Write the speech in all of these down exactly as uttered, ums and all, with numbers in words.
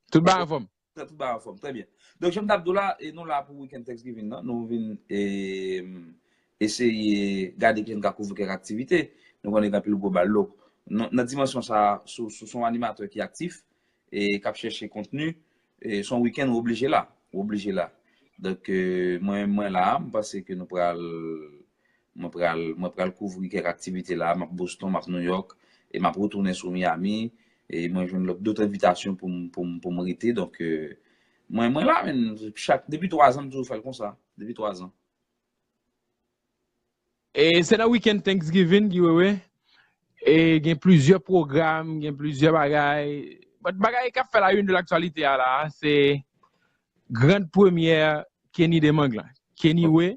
Tout bagay anfòm. Tout bagay anfòm, trè byen. Donk, jan m t ap di w la, e nou la pou weekend Thanksgiving nan. Nou vin e, eseye gade kijan n ka kouvri kèk aktivite. Nou konnen gen anpil gwo bal. Donk, nan, nan dimansyon sa a, sou, sou, sou yon animatè ki aktif e k ap chèche kontni, e se yon weekend ou oblije la. Ou oblije la. Donk, e, mwen, mwen la, m panse ke nou pral, mwen pral, mwen pral kouvri kèk aktivite la. M ap Boston, m ap New York, e m ap retounen sou Miami. E mwen jwenn lòt, dòt envitasyon pou m, pou m, pou m rete. Donk, e, mwen, mwen la, men, chak, depi twa zan, m toujou fè l konsa. Depi twa zan. E se nan weekend Thanksgiving, Guy Wewe. E gen plizyè pwogram, gen plizyè bagay. But bagay k ap fè la une de l'actualité a la, se grand premyè Kenny Demang la. Kenny We,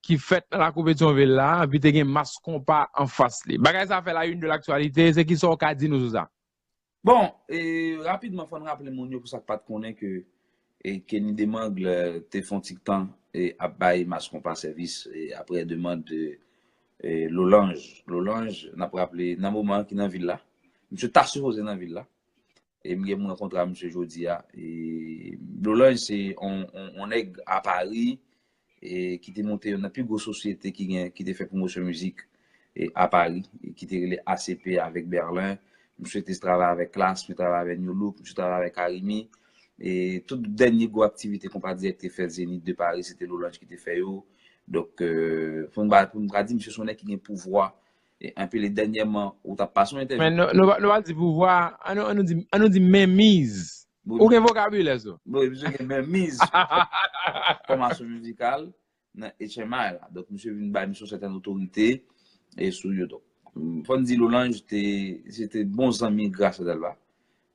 ki fèt nan lakou Petyonvil la, epi te gen Mass Konpa anfas li. Bagay sa fè la une de l'actualité, se kisa w ka di nou sou sa? Bon, e, rapidman, fò n raple moun yo pou sa k pa t konnen ke e, Kenny Demang, e, te fè yon ti tan e, ap bay Mass Konpa sèvis e, aprè demann de e, Lolange. Lolange, n ap raple, nan moman an ki nan vil la. Misye ta sipoze nan vil la. E m gen pou m rankontre a misye jodi a. E Lolange se on, on, on nèg a Pari e ki te monte youn nan pi gwo sosyete ki gen, ki te fè pwomosyon mizik e a Pari, e ki te rele A C P avèk Berlin. Misye te travay avèk Klass, misye travay avèk New Look, misye travay avèk Arimi. E tout dènye gwo aktivite Konpa Dirèk te fè Zénith de Paris, se te Lolange ki te fè yo. Donk, e, pou m ba, pou m ka di, misye se yon nèg ki gen pouvwa. E anpil, e dènyèman, ou t ap pase yon entèvyou. Men nou, nou, nou pa di pouvwa, an nou, an nou di, an nou di menmiz. Ou gen vokabilè, so. Bon, misye gen menmiz. Fòmasyon mizikal nan H M I la. Donk, misye vin bay misye yon sètèn otorite e sou yo. Donk, fò n di Lolange te, se te bon zanmi Gracia Delva.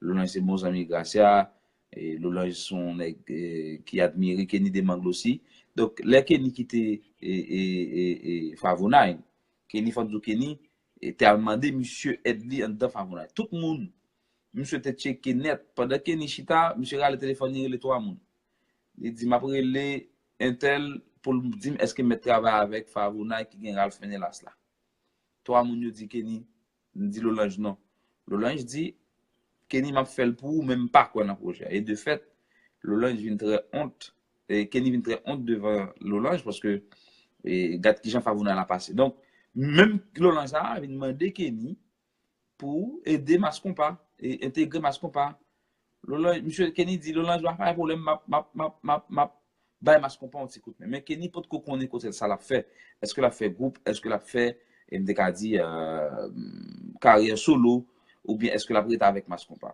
Lolange se bon zanmi Gracia. E Lolange se yon nèg e, ki admire Kenny Demang osi. Donk, lè Kenny kite e, e, e, e Favonay, Kenny, fò n di w, Kenny e, te al mande misye èd li anndan Favonay. Tout moun, misye te tcheke nèt. Pandan Kenny chita, misye rale telefòn li, rele twa moun. Li di, "M ap rele entèl pou l di m èske m mèt travay avèk Favonay ki gen Ralph Menelas la." Twa moun yo di Kenny, di Lolange non. Lolange di, "Kenny, m ap fè l pou ou, men m pa kwè nan pwojè a." E de fèt, Lolange vin trè ont, e Kenny vin trè ont devan Lolange, paske e, gad kijan Favonay la pase. Donk, menm Lolange sa a vin mande Kenny pou ede Mass Konpa, e entegre Mass Konpa. Lolange, misye Kenny di, "Lolange, pa gen pwoblèm, m ap, m ap, m ap, m ap, m ap bay Mass Konpa yon ti kout men." Men Kenny potko konnen kote sa l ap fè. Èske l ap fè gwoup, èske l ap fè, e m te ka di, e, karyè solo, oubyen èske l ap rete avèk Mass Konpa?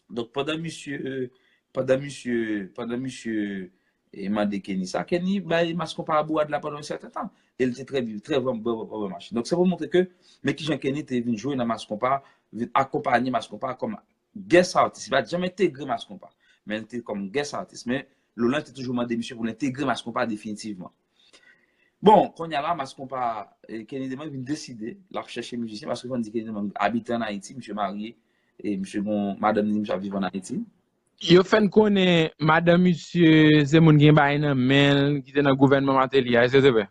Donk, pandan misye, pandan misye, pandan misye e, mande Kenny sa, Kenny bay Mass Konpa bourad la pandan yon sèten tan. E l te trè, trè vrèman, vrèman, vrèman mache. Donk, se pou montre ke, men kijan Kenny te vin jwe nan Mass Konpa, vin akonpaye Mass Konpa kòm guest artist. Li pa t janm entegre Mass Konpa, men l te kòm guest artist. Men Lolange te toujou mande misye pou l entegre Mass Konpa definitivman. Bon, kounye a la, Mass Konpa, e, Kenny Demang vin deside l ap chèche mizisyen, paske fò n di Kenny Demang abite ann Ayiti, misye marye, e misye gon madanm li, misye ap viv ann Ayiti. Yo fè n konnen madanm misye se moun ki gen bagay nan men l, ki te nan gouvènman Martelly a, èske se vre?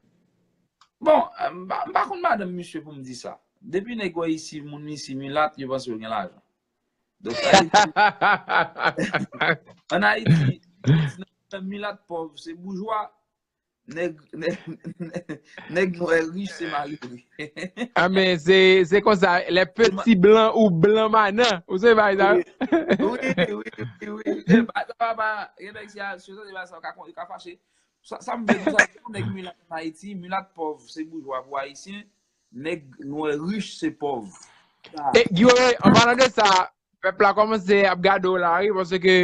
Bon, e, m pa, m pa konn madanm misye pou m di sa. Depi nèg wè isi, moun isi milat, yo panse yo gen lajan. Donk, ann Ayiti, ann Ayiti, milat pòv se boujwa, nèg, nèg, nèg nwè rich se malere. A, men se, se konsa, les petits blancs ou blancs manants, ou se bagay sa? Wi, wi, wi, wi. E, pa, pa, pa, gen nèg si a, si yo tande bagay sa, yo ka, yo ka fache. Sa, sa m vle di, sa, yon nèg milat ann Ayiti, milat pòv se boujwa pou Ayisyen, nèg nwè rich se pòv. E, Guy Wewe, an palan de sa, pèp la kòmanse ap gade w la, wi, paske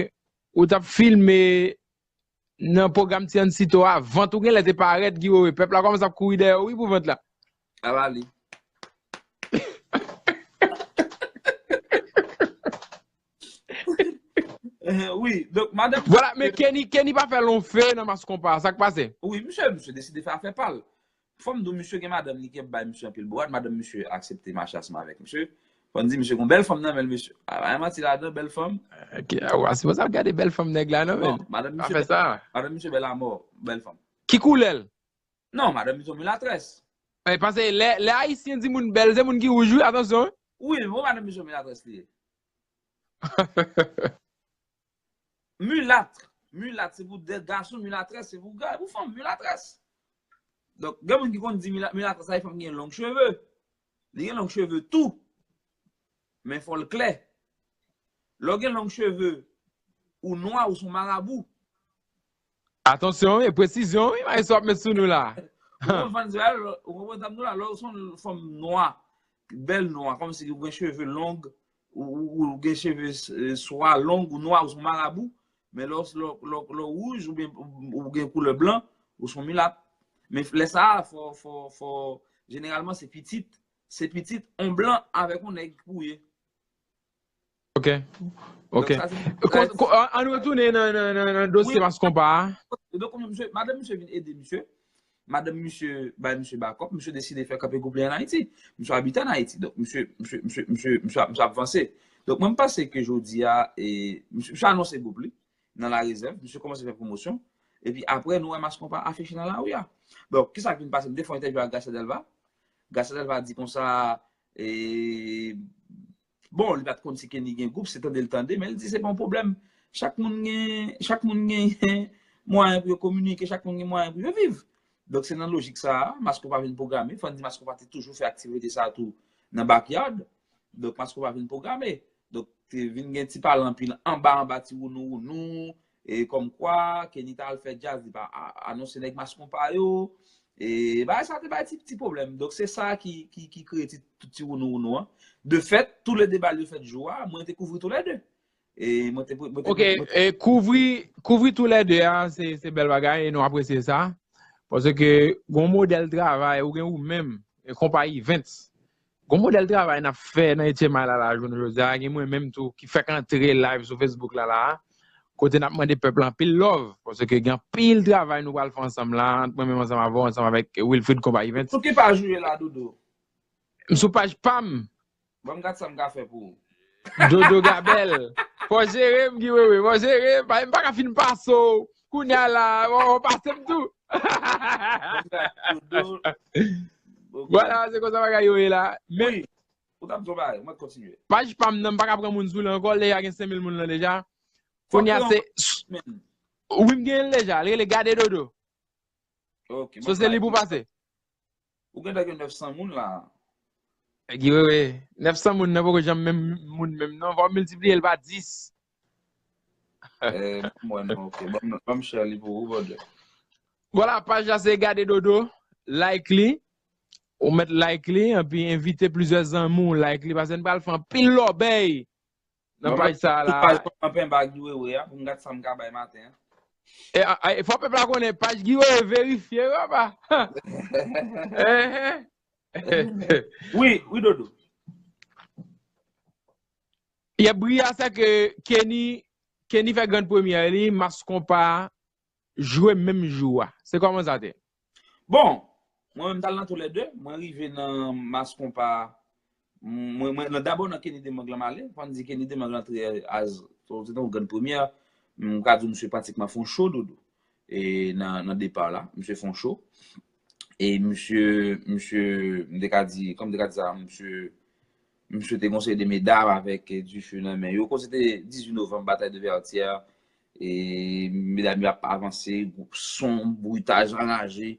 ou t ap filme nan pwogram Ti Ansito a, vant ou genlè te parèt, Guy Wewe. Pèp la kòmanse ap kouri dèyè w, wi, pou vant la. Ala li. Wi, donk, madanm. Vwala, men Kenny, Kenny pa fè lon fe nan Mass Konpa, sa k pase? Wi, misye, misye deside fè afè pa l. Fò m di w, misye gen madanm li ki ap bay misye anpil bourad, madanm misye aksepte mache ansanm avèk misye. Fò n di misye gon bèl fanm nan men l, mesye. A, pa gen manti ladan, bèl fanm. Ok, a, w a sipoze ap gade bèl fanm nèg la, non, men. Bon, madanm misye bèl, madanm misye bèl amò, bèl fanm. Ki koulè l? Non, madanm misye yon milatrès. E, paske lè, lè Ayisyen di moun bèl, se moun ki wouj, wi, atansyon, wi. Wi, bon, madanm misye yon milatrès li ye. Milat. Milat, se pou de gason, milatrès, se pou ga-, pou fanm, milatrès. Donk, gen moun ki konn di mila-, milatrès, sa e fanm ki gen long cheve. Li gen long cheve tou. Men fò l klè. Lè w gen long cheve, ou nwa, ou se yon marabou. Atansyon, wi, presizyon, wi, Maestro ap met sou nou la. Ou konprann sa, lè, ou konprann sa m di w la, lè w se yon fanm nwa, bèl nwa, kòmsi ou gen cheve long, ou, ou, ou gen cheve eh, swa long, ou nwa, ou se yon marabou, men lè w, lè w, lè w, lè w wouj oubyen ou gen koulè blan, ou se yon milat. Men lè sa a, fò, fò, fò, jeneralman, se pitit, se pitit, yon blan avèk yon nèg pou ye. Ok. Ok. Ko- ko- Ann retounen nan, nan, nan, nan dosye Mass Konpa a. Donk, misye, madanm misye vin ede misye. Madanm misye bay misye bakòp. Misye deside fè kanpe gwoup li ann Ayiti. Misye abite ann Ayiti. Donk, misye, misye, misye, misye, misye, ap- misye ap vanse. Donk, mwen, m panse ke jodi a, e, misye, misye anonse gwoup li nan La Réserve. Misye kòmanse fè pwomosyon. Epi apre, nou wè Mass Konpa afiche nan lari a. Donk, kisa k vin pase? M te fè yon entèvyou ak Garcia Delva. Garcia Delva di konsa, e, bon, li pa t konn si Kenny gen gwoup, se tande l tande, men l di se pa yon pwoblèm. Chak moun gen, chak moun gen mwayen pou yo kominike, chak moun gen mwayen pou yo viv. Donk, se nan lojik sa a, Mass Konpa vin pwograme. Fò n di Mass Konpa te toujou fè aktivite sa a tou nan backyard. Donk, Mass Konpa vin pwograme. Donk, te vin gen ti pale anpil anba, anba ti wounou wounou. E kòmkwa, Kenny ta al fè djaz, li pa a- anonse nèg Mass Konpa yo. E bagay sa te bay ti, ti pwoblèm. Donk, se sa ki, ki, ki kreye ti, tout ti wounou wounou an. De fèt, toulède bal yo fèt jou a, mwen te kouvri toulède. E mwen te, mwen te, Ok, e kouvri, kouvri toulède a, se, se bèl bagay, e nou apresye sa. Paske gon modèl travay, ou gen ou menm, e konpa Events. Gon modèl travay n ap fè nan Etchemay la, la, jounen jodi a, gen mwen menm tou, ki fèk antre live sou Facebook la, la, kote n ap mande pèp la anpil love, paske gen anpil travay nou pral fè ansanm la, ant mwen menm ansanm avè w, ansanm avèk Wilfrid konpa Events. Sou ki paj ou ye la, Dodo? M sou paj pa m. Ban m gad sa m ka fè pou ou. Dodo Gabel. Fò jere m, Guy Wewe. Fò jere m. Pa, m pa ka fin pase w. Kounye a la, w, w pase m tou. Ban m gad Dodo. Ok. Vwala, se konsa bagay yo ye la. Men Wi. Ou t ap di yon bagay, mwen kontinye. Paj pa m nan, m pa ka pran moun sou li ankò, deja gen senk mil moun lan deja. Kounye a se, Men, wi, m gen l deja, li rele Gade Dodo. ok. So se li pou pase. Ou gen dèke nèf san moun la. Guy Wewe, nèf san moun nan poko janm menm moun menm non, fò w miltipliye l pa dis. Eh, mwen non, ok. Ban m, ban m share li pou ou, brother. Vwala, paj la se Gade Dodo, like li, ou mèt like li, anpi envite plizyè zanmi w like li, paske n pral fè anpil lòbèy nan paj sa a la. Paj mwen anpen ba Guy Wewe a, pou m gad sa m ka bay maten an. E, a, a, fò pèp la konnen, paj Guy Wewe verifye, wi, papa. Enhen. Wi, wi, Dodo. Yè bri a, se ke Kenny, Kenny fè grann premyè li, Mass Konpa jwe menm jou a. Se kòman sa te? Bon, mwen menm m t al nan toulède, mwen rive nan Mass Konpa, mwen, mwen, nan, dabò nan Kenny Demang lan m ale, fò n di Kenny Demang lan antre as, se te yon grann premyè, m ka di w misye pratikman fè yon cho, Dodo. E nan, nan depa la, misye fè yon cho. E misye, misye, m te ka di, kòm m te ka di sa, misye, misye te gon seri de medam avèk, eh, dife nan men yo. Kote se te dizuit novanm, Bataille de Vertières, e medam yo ap avanse, gwoup son, britaj anraje.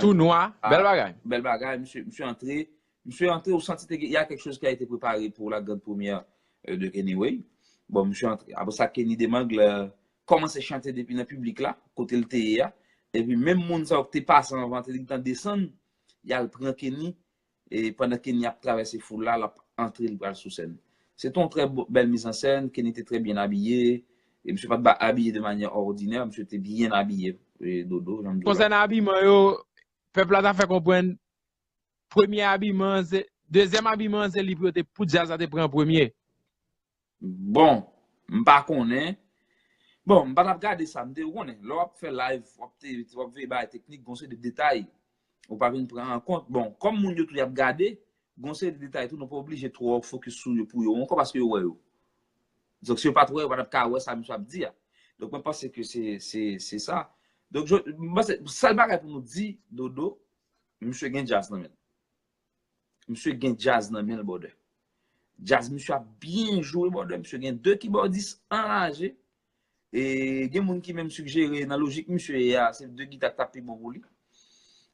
Tou nwa, bèl bagay. Bèl bagay, misye, misye antre, misye antre, ou santi te gen, il y a quelque chose qui a été préparé pour la grande première, euh, de Kenny Way. Bon, misye antre. Apre sa, Kenny Demang, euh, kòmanse chante depi nan piblik la, kote l te ye a. Epi menm moun sa yo ki te pase anvan, te gentan desann, y al pran Kenny, e pandan Kenny ap travèse foul la, l ap antre, li pral sou sèn. Se te yon trè bo-, bèl mizansèn, Kenny te trè byen abiye, e misye pa t ba-, abiye de manyè òdinè, misye te byen abiye, e, Dodo, jan m di w la. Konsènan abiman yo, pèp la ta fè konprann, premye abiman an se, dezyèm abiman an se li pou yo te, pou djaz la te pran premye. Bon, m pa konnen. Bon, m pa t ap gade sa, m te, ou konnen, lè w ap fè live, w ap te, w ap veye bagay teknik, gon seri de detay, ou pa vin pran an kont. Bon, kòm moun yo tou y ap gade, gon seri de detay tou, nou pa oblije twò fokis sou yo pou yo ankò, paske yo wè yo. Donk, si yo pa t wè, yo pa t ap ka wè sa misye ap di a. Donk, mwen panse ke se, se, se sa. Donk, je, m panse, sèl bagay pou nou di, Dodo, misye gen djaz nan men l. Misye gen djaz nan men l, brother. Djaz misye ap byen jwe, brother. Misye gen de kibòdis anraje. E gen moun ki menm sigjere nan lojik misye ye a, se de gita k t ap pi bon pou li.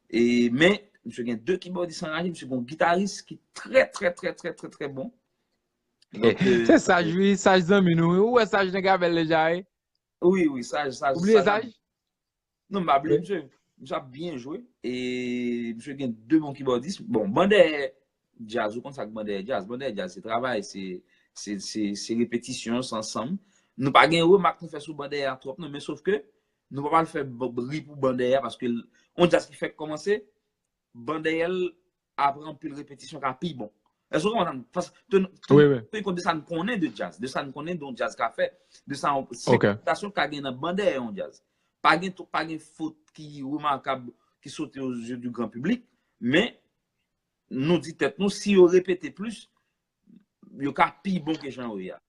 E, men, misye gen de kibòdis anraje, misye gen yon gitaris ki trè, trè, trè, trè, trè, trè bon. Donk, euh, Se Saj, wi, Saj zanmi nou, wi. Ou wè Saj nan Gabèl deja, wi. Wi, wi, Saj, Saj. Ou bliye Saj? Non, m pa bliye misye. Misye ap byen jwe. E misye gen de bon kibòdis. Bon, ban dèyè djaz, ou konn sa k ban dèyè djaz. Ban dèyè djaz, se travay, se, se, se, se repetisyon, se ansanm. Nou pa gen remak nou fè sou ban dèyè a twòp, non, men sof ke nou pa pral fè bri pou ban dèyè a, paske yon djaz ki fèk kòmanse, ban dèyè l apre anpil repetisyon ka pi bon. Èske w konprann? Paske te, te, Wi, wi. te kont de sa n konnen de djaz, de sa n konnen de yon djaz ka fè, de sa yon Ok. senk repetasyon ka gen nan ban dèyè yon djaz. Pa gen, pa gen fot ki remakab ki sote aux yeux du grand public, men nou di tèt nou, si yo repete plis, yo ka pi bon ke jan yo ye a.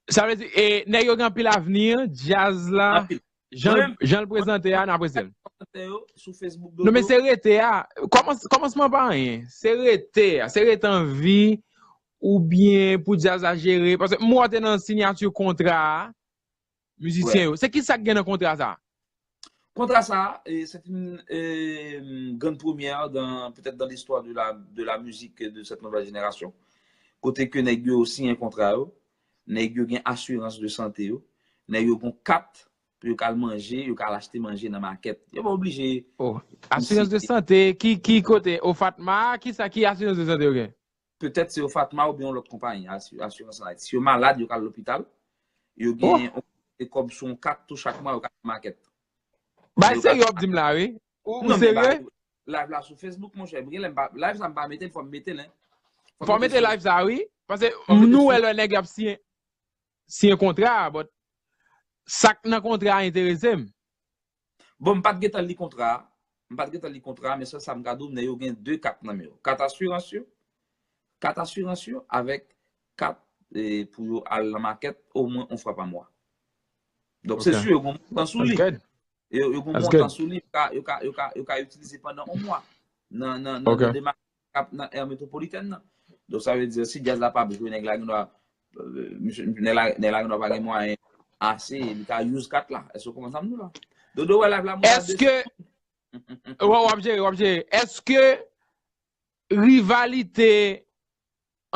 Sa vle di, e, nèg yo gen anpil avni, djaz la, Anpil. jan, Mwen menm, jan l prezante a, n apresye l. Kòmantè yo sou Facebook Non, men Dodo. Se rete a. Kòmans, kòmansman pa anyen. Se rete a. Se rete anvi oubyen pou djaz la jere. Paske m wè w te nan siyati kontra a, mizisyen yo. Se ki sa k gen nan kontra sa? Kontra sa, e, c'est une euh, grande première dans, peut-être dans l'histoire de la, de la musique de cette nouvelle génération. Kote ke nèg yo siyen kontra yo, nèg yo gen asirans de sante yo, nèg yo gon kat pou yo ka al manje, yo ka al achte manje nan makèt. Yo pa oblije Oh, asirans de sante, ki, ki kote? Ofatma, ki sa ki asirans de sante yo gen? Petèt se Ofatma oubyen yon lòt konpayi, asi- asirans an Ayiti. Si yo malad, yo ka al lopital, yo gen yon kòb sou yon kat tou chak mwa, yo ka al nan makèt. Bay Yo ka- serye w ap di m la, wi. Ou, ou Non, men serye? Live la sou Facebook, monchè. Gen lè m pa, live sa m pa mete l, fò m mete l, hein. Fò w mete live sa, wi. Paske Fò m mete nou wè sou- lè nèg y ap siyen, siyen kontra, but sa k nan kontra a enterese m. Bon, m pa t gentan li kontra a. M pa t gentan li kontra a, men sèl sa m ka di w, nèg yo gen de kat nan men yo. Kat asirans yo, kat asirans yo avèk kat, eh, pou yo al nan makèt omwen yon fwa pa mwa. Donk, se Ok. si yo gen yon montan sou li. That's good. Yo, yo gen yon That's montan good. Sou li, yo ka, yo ka, yo ka, yo ka itilize pandan yon mwa. Nan, nan, nan, Ok. nan demak ap nan air métropolitaine nan. Donk, sa vle di, si djaz la p ap jwe, nèg la gen dwa, euh, misye, nèg la, nèg la gen dwa pa gen mwayen ase, li ka use kat la. Èske w konprann sa m di w la? Dodo, wè live la, mwen Èske w w ap jere, w ap jere. Èske rivalite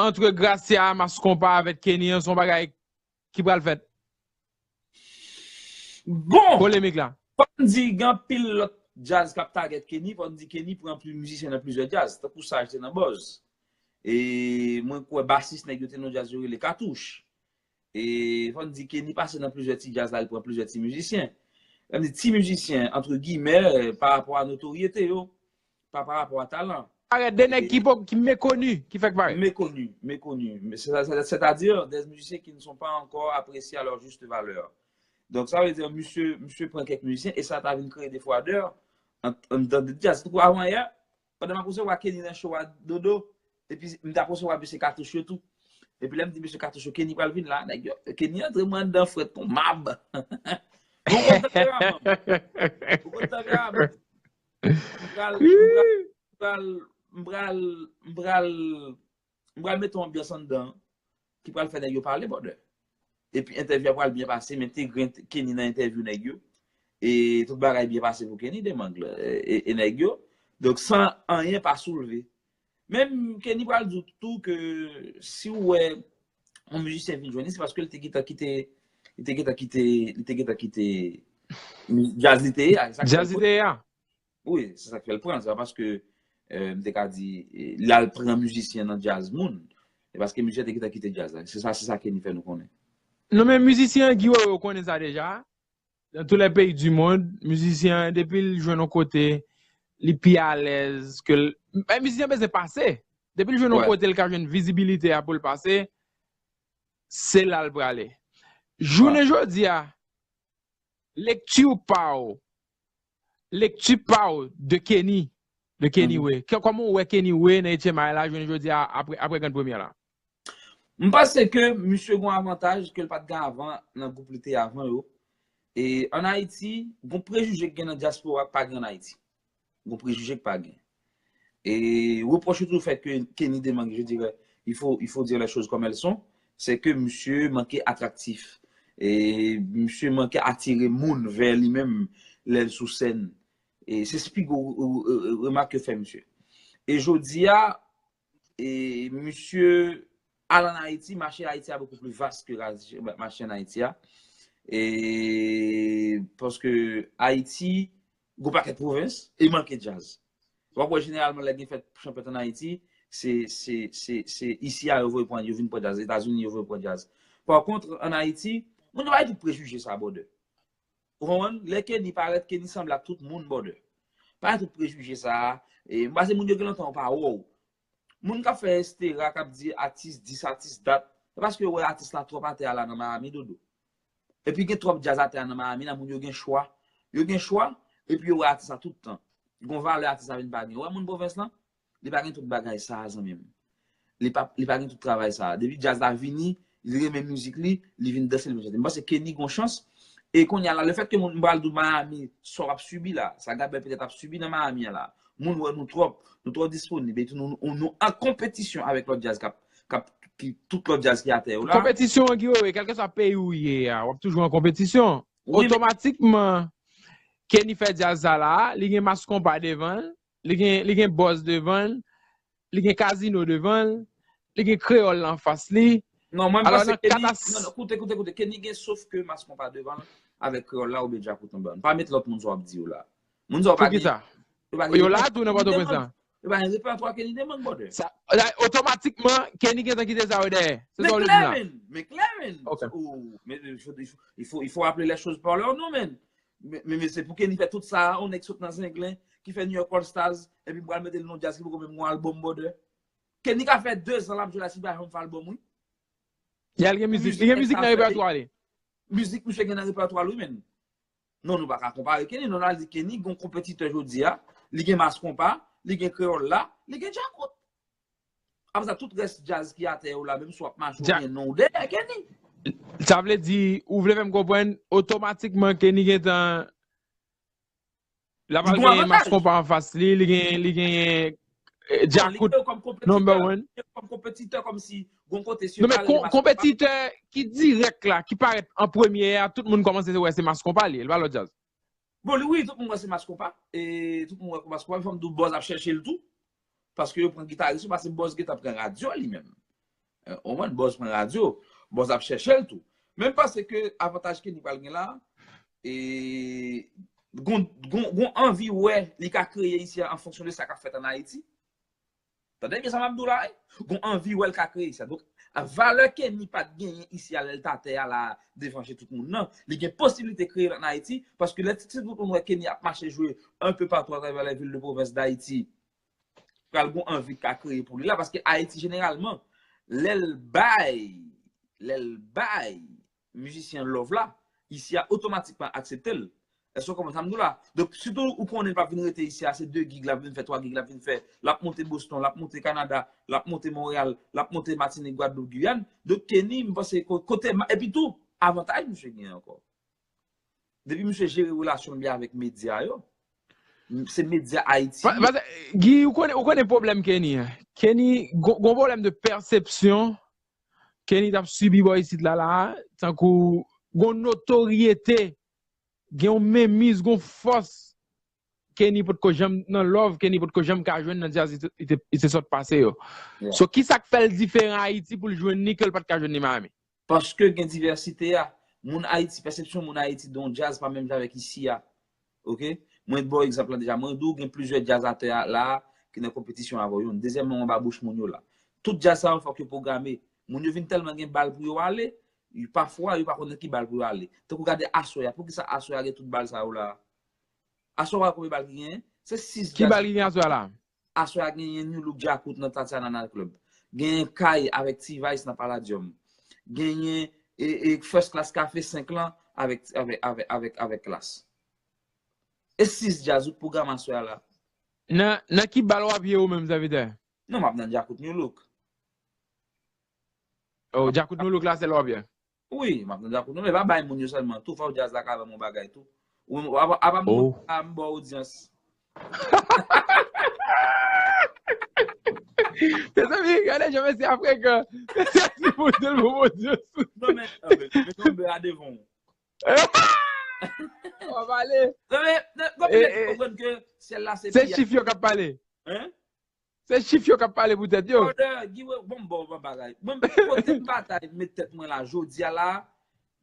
antre Gracia, Mass Konpa avèk Kenny an se yon bagay ki pral fèt? Bon, Polemik la. Fò n di gen anpil lòt djaz k ap target Kenny, fò n di Kenny pran pli mizisyen nan plizyè djaz, tankou Saj te nan Buzz. E mwen kwè basis nèg yo te nan djaz yo rele Katouch. E fò n di Kenny pase nan plizyè ti djaz la, li pran plizyè ti mizisyen. Lè m di ti mizisyen, entre guillemets, pa rapò a notoryete yo, pa pa rapò a talan. Arèt de nèg ki, po- ki mekoni, ki fèk parèt. Mekoni, mekoni. Sètadi, des musiciens qui ne sont pas encore appréciés à leur juste valeur. Donk, sa vle di, misye, misye pran kèk mizisyen e sa ta vin kreye defwadè anndan de djaz. Tankou avan yè, pandan m ap resevwa Kenny nan show a Dodo, epi m t ap resevwa mesye Katouch yo tou. Epi lè m di mesye Katouch yo, Kenny pral vin la, nèg yo, Kenny antre mwen anndan frèt kon mab. Ou konn tanperaman m. Ou konn tanperaman m. M pral, m pral, m pral, m pral, m pral mete yon anbyans anndan ki pral fè nèg yo pale, brother. Epi entèvyou a pral byen pase, m entegre Kenny nan entèvyou nèg yo. E tout bagay byen pase pou Kenny Demang e, e nèg yo. Donk, san anyen pa soulve. Menm Kenny pral di w tou ke si w wè yon mizisyen vin jwenn li, se paske li te gentan kite, li te gentan kite, li te gentan kite djaz li te ye a. Djaz li te ye a. Wi, se sa k fè l pran. Se pa paske, euh, m te ka di, eh, l al pran mizisyen nan djaz moun. Se paske mizisyen te gentan kite djaz la. Se sa, se sa Kenny fè nou konnen. Non, men mizisyen Guy Wewe, ou konnen sa deja. Dans tous les pays du monde, mizisyen, depi l jwenn yon kote, li pi alèz ke l. Men mizisyen bezwen pase. Depi l jwenn yon kote, l ka jwenn vizibilite a pou l pase, se la l prale. Jounen jodi a, lekti pa w, lekti pa w de Kenny, de Kenny Way. Kè-, kòman w wè Kenny Way nan eighth M I la, jounen jodi a, apre, apre Grand Première la? M panse ke misye gon avantaj ke l pa t gen avan nan gwoup li te avan yo. E ann Ayiti, gon prejije k gen nan dyaspora k pa gen ann Ayiti. Gon prejije k pa gen. E repwòch yo toujou fè ke Kenny Demang, je dirais, il faut, il faut dire les choses comme elles sont, c'est que misye manke atraktif. E misye manke atire moun vè li menm lè l sou sèn. E se pi gwo remak yo fè misye. E jodi a, e misye al ann Ayiti, mache Ayiti a bokou pli vas ke mache ann Ayiti a. E paske Ayiti, gon pakèt pwovens, e manke djaz. W ap wè jeneralman lè gen fèt chanpèt ann Ayiti, se, se, se, se isi a yo voye pran, yo vin pran djaz. Etazini, yo voye pran djaz. Pa kont, ann Ayiti, moun yo bay tout prejije sa, brother. Ou konprann? Lè Kenny parèt, Kenny sanble ak tout moun, brother. Pa tout prejije sa a. E, m panse moun yo gen lontan yo pa wè w. Moun k ap fè estera, k ap di atis, dis atis, dat, se paske yo wè atis la twòp atè a la nan Miami, dodo. Epi gen twòp djaz atè a nan Miami, la moun yo gen chwa. Yo gen chwa, epi yo wè atis la tout tan. Gon valè atis la vin pa gen. Ou wè moun pwovens lan? Li pa gen tout bagay sa a, zanmi m. Li pa, li pa gen tout travay sa a. Depi djaz la vini, li renmen mizik li, li vin danse, li vin chante. M panse Kenny gon chans. E kounye a la, lefètke moun, m pral di w Miami, sa w ap sibi la, sa Gabriel petèt ap sibi nan Miami an la. Moun wè nou twòp, nou twò disponib, epi nou, nou, nou an konpetisyon avèk lòt djaz k ap, k ap, ki, tout lòt djaz ki atè yo la. Konpetisyon an ki yo ye, kèlkeswa peyi ou ye a, w ap toujou an konpetisyon. Wi, men otomatikman, Kenny fè djaz sa la, li gen Mass Konpa devan l, li gen, li gen Buzz devan l, li gen Casino devan l, li gen Kreyòl la anfas li. Non, mwen m panse Kenny, non, non, koute, koute, koute, Kenny gen sof ke Mass Konpa devan l avèk Kreyòl la oubyen Djakout anba l. Pa met lòt moun sa w ap di yo la. Moun sa yo pa gen, yo pa gen, yo la tou nan Pòtoprens la. Yo pa gen repètwa Kenny Demang, brother. Sa, otomatikman, Kenny gentan kite sa yo dèyè. Se sa w vle di la? Men klè, men klè, men. Ok. Oh, men, il faut, il faut, il faut, il faut appeler les choses par leur nom, men. Men, men, men se pou Kenny fè tout sa, yon nèg sot nan Zenglen, ki fè New York All Stars, epi m pral mete l nan djaz ki poko menm gon albòm, brother. Kenny ka fè dezan l ap jwe la, si li pa janm fè albòm, wi. Li gen mizik, li gen mizik nan repètwa li. Mizik misye gen nan repètwa l, wi, men. Non, nou pa ka konpare Kenny, non, n al di Kenny gon konpetitè jodi a, li gen Mass Konpa, li gen Kreyòl la, li gen Djakout. Apre sa, tout rès djaz ki atè yo la, menm si w ap mache, ou gen non w dèyè Kenny. Sa vle di, ou vle fè m konprann, otomatikman Kenny gentan, l ap al genyen Mass Konpa anfas li, li gen, li genyen, eh, Djakout number one. Kòm konpetitè, kòmsi gon kote si yo pale Mass Konpa. Non, men konpetitè ki dirèk la, ki parèt an premye a, tout moun kòmanse wè se Mass Konpa li, li pa lòt djaz. Bon, li, wi, tout moun wè se Mass Konpa. E tout moun wè Mass Konpa, men fò m di w Buzz ap chèche l tou. Paske yo pran gitaris yo, paske Buzz gentan pran radyo li menm. Eh, ou konprann, Buzz pran radyo, Buzz ap chèche l tou. Men m panse ke avantaj Kenny pral gen la, e gon, gon, gon anvi wè li ka kreye isi a an fonksyon de sa k ap fèt ann Ayiti. Tande byen sa m ap di w la, wi. Gon anvi wè l ka kreye sa. Donk, valè Kenny pa t genyen isi a lè l t atè a la devan je tout moun nan. Li gen posiblite kreye l ann Ayiti, paske lè ti, ti tout moun wè Kenny ap mache jwe un peu partout à travers les villes de province d'Haïti, pral gon anvi k ka kreye pou li la, paske Ayiti jeneralman, lè l bay, lè l bay mizisyen love la, isi a otomatikman aksepte l. Èske w konprann sa m di w la? Donk, sitou ou konnen l p ap vin rete isi a, se de gig l ap vin fè, twa gig l ap vin fè. L ap monte Boston, l ap monte Kanada, l ap monte Monreyal, l ap monte Matinik, Gwadloup, Giyàn. Donk, Kenny, m panse ko-, kote, epi tou, avantaj misye genyen ankò. Depi misye jere relasyon l byen avèk medya yo, se medya Ayiti. Pa-, pa-, Guy, ou konnen, ou konnen pwoblèm Kenny an. Kenny, gon, gon pwoblèm de pèsepsyon Kenny t ap sibi bò isit la, la, tankou gon notoryete, gen yon menmiz, gon fòs Kenny potko janm nan love, Kenny potko janm ka jwenn nan djaz li te, li te, li te sot pase yo. Yeah. So, ki sa k fè l diferan Ayiti pou l jwenn li ke l pa t ka jwenn li Miami? Paske gen divèsite a. Moun Ayiti, pèsepsyon moun Ayiti de yon djaz pa menm jan avèk isi a. Oke? Mwen ba w egzanp lan deja. Mwen di w gen plizyè djaz atè a la ki nan konpetisyon avè w. Youn. Dezyèmman, w anba bouch moun yo la. Tout djaz sa yo fòk yo pwograme. Moun yo vin tèlman gen bal pou yo ale, yo pafwa yo pa konn nan ki bal pou yo ale. Tankou gade aswè a. Poukisa aswè a gen tout bal sa yo la? Aswè a konbyen bal ki genyen? Se sis djaz. Ki bal ki gen aswè a la? Aswè a genyen Nu Look Djakout nan Tatiana Night Club. Genyen Kay avèk T-Vice nan Palladium. Genyen e, e First Class Café senk lan avèk, avèk, avèk, avèk, avèk Klass. E sis djaz ou pwograme aswè a la. Nan, nan ki bal w ap ye ou menm, sèvitè? Non, m ap nan Djakout Nu Look. Oh, Djakout Nu Look la, sèl w ap ye? Wi, m ap tande akout nou, men pa bay moun yo sèlman tou, fò djaz la ka ban m yon bagay tou. Ou, apa, apa m, oh, a m ba w odyans. Mezanmi, gade jan mesye a frekan. Mesye a di pou di l pou Bondye sou. Non, men, ah, men, men tonbe a devan w. W ap pale. Non, men, non, konbyen nèg ki konprann ke syèl la se pye a? Se chif yo k ap pale. Hein? Se chif yo k ap pale pou tèt yo. Brother, Guy, bon, bon, bon bagay. Mwen, kote m batay met tèt mwen la, jodi a la,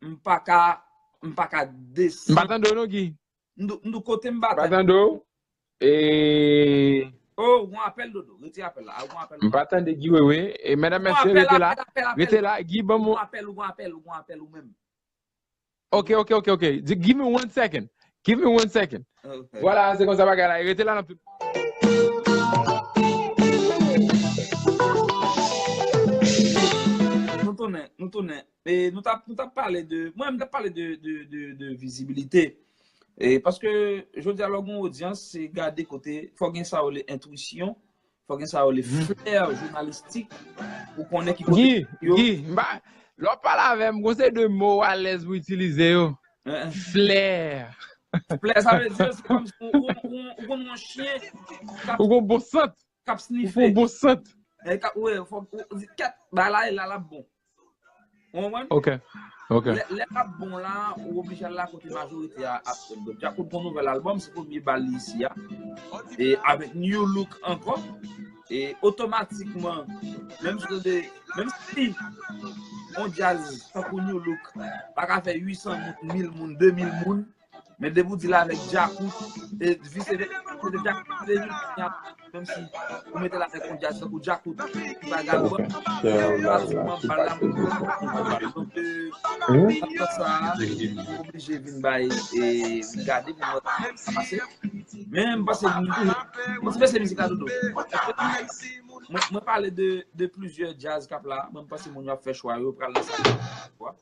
m pa ka, m pa ka desann. M pa tande w non, Guy. M di, m di kote m batay. M pa tande w. E Oh, ou gon apèl, Dodo. Retire apèl la. Ah, ou gon apèl. M pa tande Guy Wewe. E medam, mesye, rete la. Rete la. Guy, ban m. Ou gon apèl, ou gon apèl, ou gon apèl ou menm. Ok, ok, ok, ok. Di- Give me one second. Give me one second. Ok. Vwala, se konsa bagay la. Rete la nan tout. Nou tounen, nou tounen. E nou t ap, nou t ap pale de, mwen, m t ap pale de, de, de, de vizibilite. E paske, jodi a, lè w gen yon odyans, se gade kote, fò gen sa yo rele entwisyon, fò gen sa yo rele flè jounalistik, pou konnen ki kote Guy, yo. Guy, m pa, lè w ap pale avè m, gon seri de mo w alèz pou itilize yo. Flè. Flè, sa vle di, se kòmsi ou, ou, ou, ou konn yon chyen k ap, ou gon bon sant, k ap snife. Ou gon bon sant. E k ap, wi, fò ou di, kèt, bagay la, e la, l ap bon. Ou konprann? Ok, ok. Lè, lè l ap bon la, ou oblije al la kote majorite a ap jwenn. Donk, Djakout gon nouvèl albòm, se premye bal li isi a. E avèk New Look ankò. E otomatikman, menm si, menm si yon djaz tankou New Look pa ka fè uit san moun, mil moun, de mil moun, men depi w di l avèk Djakout, e vise vè-, se de Djakout, se de Djakout, menm si ou mete l avèk yon djaz tankou Djakout, ki pa gen albòm, otomatikman bal la monte. Donk, e, nan sans sa a, ou oblije vin bay, e, vin gade pou mwen sa pase. Men m panse, m ti pase mizik la, Dodo. Mwen, mwen pale de, de plizyè djaz k ap la. Mwen, m panse moun yo ap fè chwa yo, pral nan sa.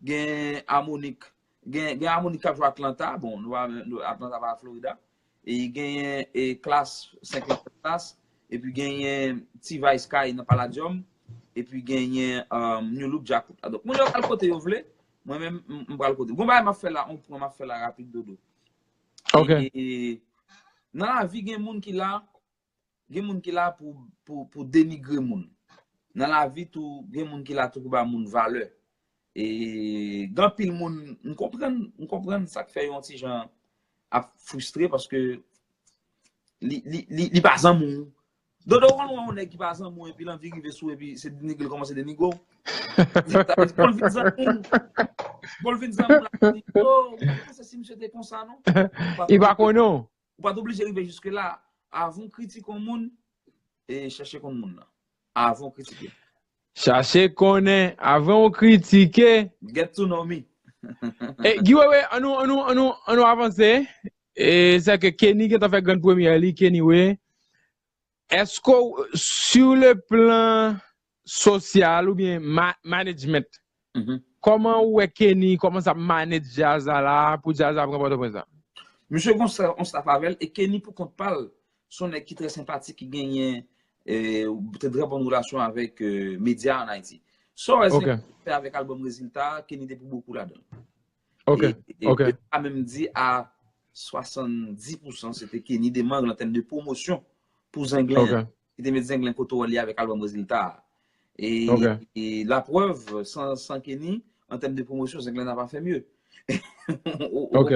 Gen Harmonik. Gen, gen Harmonik k ap jwe Atlanta. Bon, nou pa, nou, Atlanta pa Florida. E genyen, e, Klass, senk Klass. Epi genyen T-Vice Sky nan Palladium. Epi genyen, um, New Look Djakout. Donk, moun yo ka al kote yo vle. Mwen menm, m, m pral kote. Gon bagay m ap fè la, on pwen m ap fè la rapid, Dodo. Ok. E, e, nan lavi, gen moun ki la, gen moun ki la pou, pou, pou denigre moun. Nan lavi tou, gen moun ki la tou pou ba moun valè. E gen anpil moun, m konprann, m konprann sa k fè yo yon ti jan ap fristre paske li, li, li, li pa zanmi w. Dodo, ou konn wè yon nèg ki pa zanmi w epi l anvi rive sou w epi se denigre l kòmanse denigre w. Sa vle di, pou l vin zanmi w, pou l vin zanmi w, l ap di, "Oh, mwen panse si misye te konsa, non." Li pa konnen w. Ou pa t oblije rive jiske la. Avan w kritike yon moun, e chache konn moun nan. Avan w kritike. Chache konnen avan w kritike. Get to know me. E, Guy Wewe, annou, annou, annou, annou avanse. E, se ke Kenny gentan fè grenn premyè li, Kenny Way. Èske w, sur le plan sosyal oubyen ma-, management, kòman ou wè Kenny kòmanse ap manage djaz la la pou djaz la pran Pòtoprens la? Misye gon sa-, on staff avè l, e Kenny pou kont pa l, se yon nèg ki trè senpatik, ki genyen, e, te trè bòn relasyon avèk, e, medya ann Ayiti. Sa w wè Zenglen fè avèk albòm Rezilta, Kenny te pou bokou ladan l. Ok, e, e, ok. E m ka menm di a swasanndis pousan, se te Kenny Demangl an tèm de pwomosyon pou Zenglen an. Ok. Ki te met Zenglen kote w wè li avèk albòm Rezilta a. E, ok. E laprèv, san, san Kenny, an tèm de pwomosyon, Zenglen n'a pas fait mieux. Ok.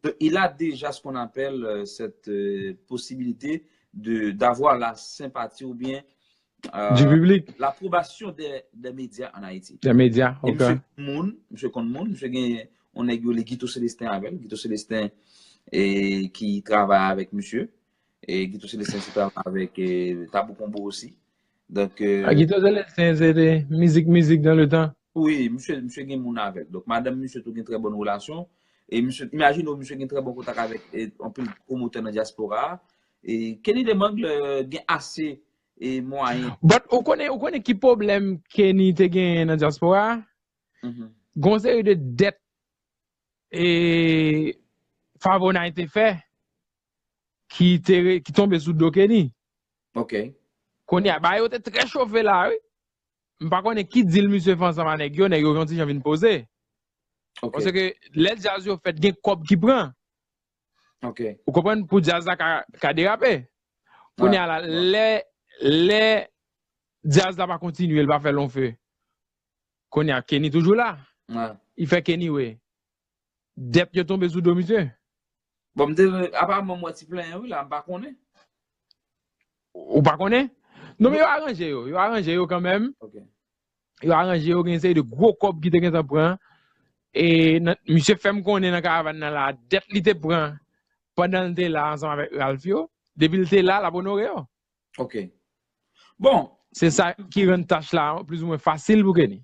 Donc, il a déjà ce qu'on appelle, euh, cette, euh, possibilité de, d'avoir la sympathie ou bien, euh, du public, l'approbation des, des médias en Haïti. Des médias, ok. E misye moun, misye konn moun, misye gen yon nèg yo rele Guito Célestin avè l. Guito Célestin, e, ki travay avèk misye. E Guito Célestin se travay avèk, e, Tabou Combo osi. Donk, e, a, Guito Célestin, se te mizik, mizik dans le temps. Wi, misye, misye gen moun avè l. Donk, madanm misye tou gen trè bòn relasyon. E misye, imajine w, misye gen trè bon kontak avèk, e, anpil pwomotè nan dyaspora a. E Kenny Demangl, e, gen ase, e, mwayen. But ou konnen, ou konnen ki pwoblèm Kenny te genyen nan dyaspora a? Gon seri de dèt, e, Favonay te fè ki te re-, ki tonbe sou do Kenny. Ok. Kounye a, bagay yo te trè chofe la, wi. M pa konnen ki deal misye fè ansanm a nèg yo, nèg yo yon ti jan vin poze. Ok. Paske lè djaz yo fèt, gen kòb ki pran. Ok. Ou konprann, pou djaz la ka, ka derape. Kounye a la, lè, lè Dyaz la pa kontinye, l pa fè long feu. Kounye a, Kenny toujou la. Li fè Kenny wè. Dèt yo tonbe sou do misye. Bon, m te, aparaman m wè ti plenyen wi la, m pa konnen. Ou pa konnen? Non, men yo aranje yo. Yo aranje yo kanmenm. Yo aranje yo, gen seri de gwo kòb ki te gentan pran. E misye fè m konnen nan karavàn nan la, dèt li te pran pandan l te la ansanm avèk Ralph yo, depi l te la, l ap onore yo. Ok. Bon. Se sa ki rann tach la plis ou mwen fasil pou Kenny.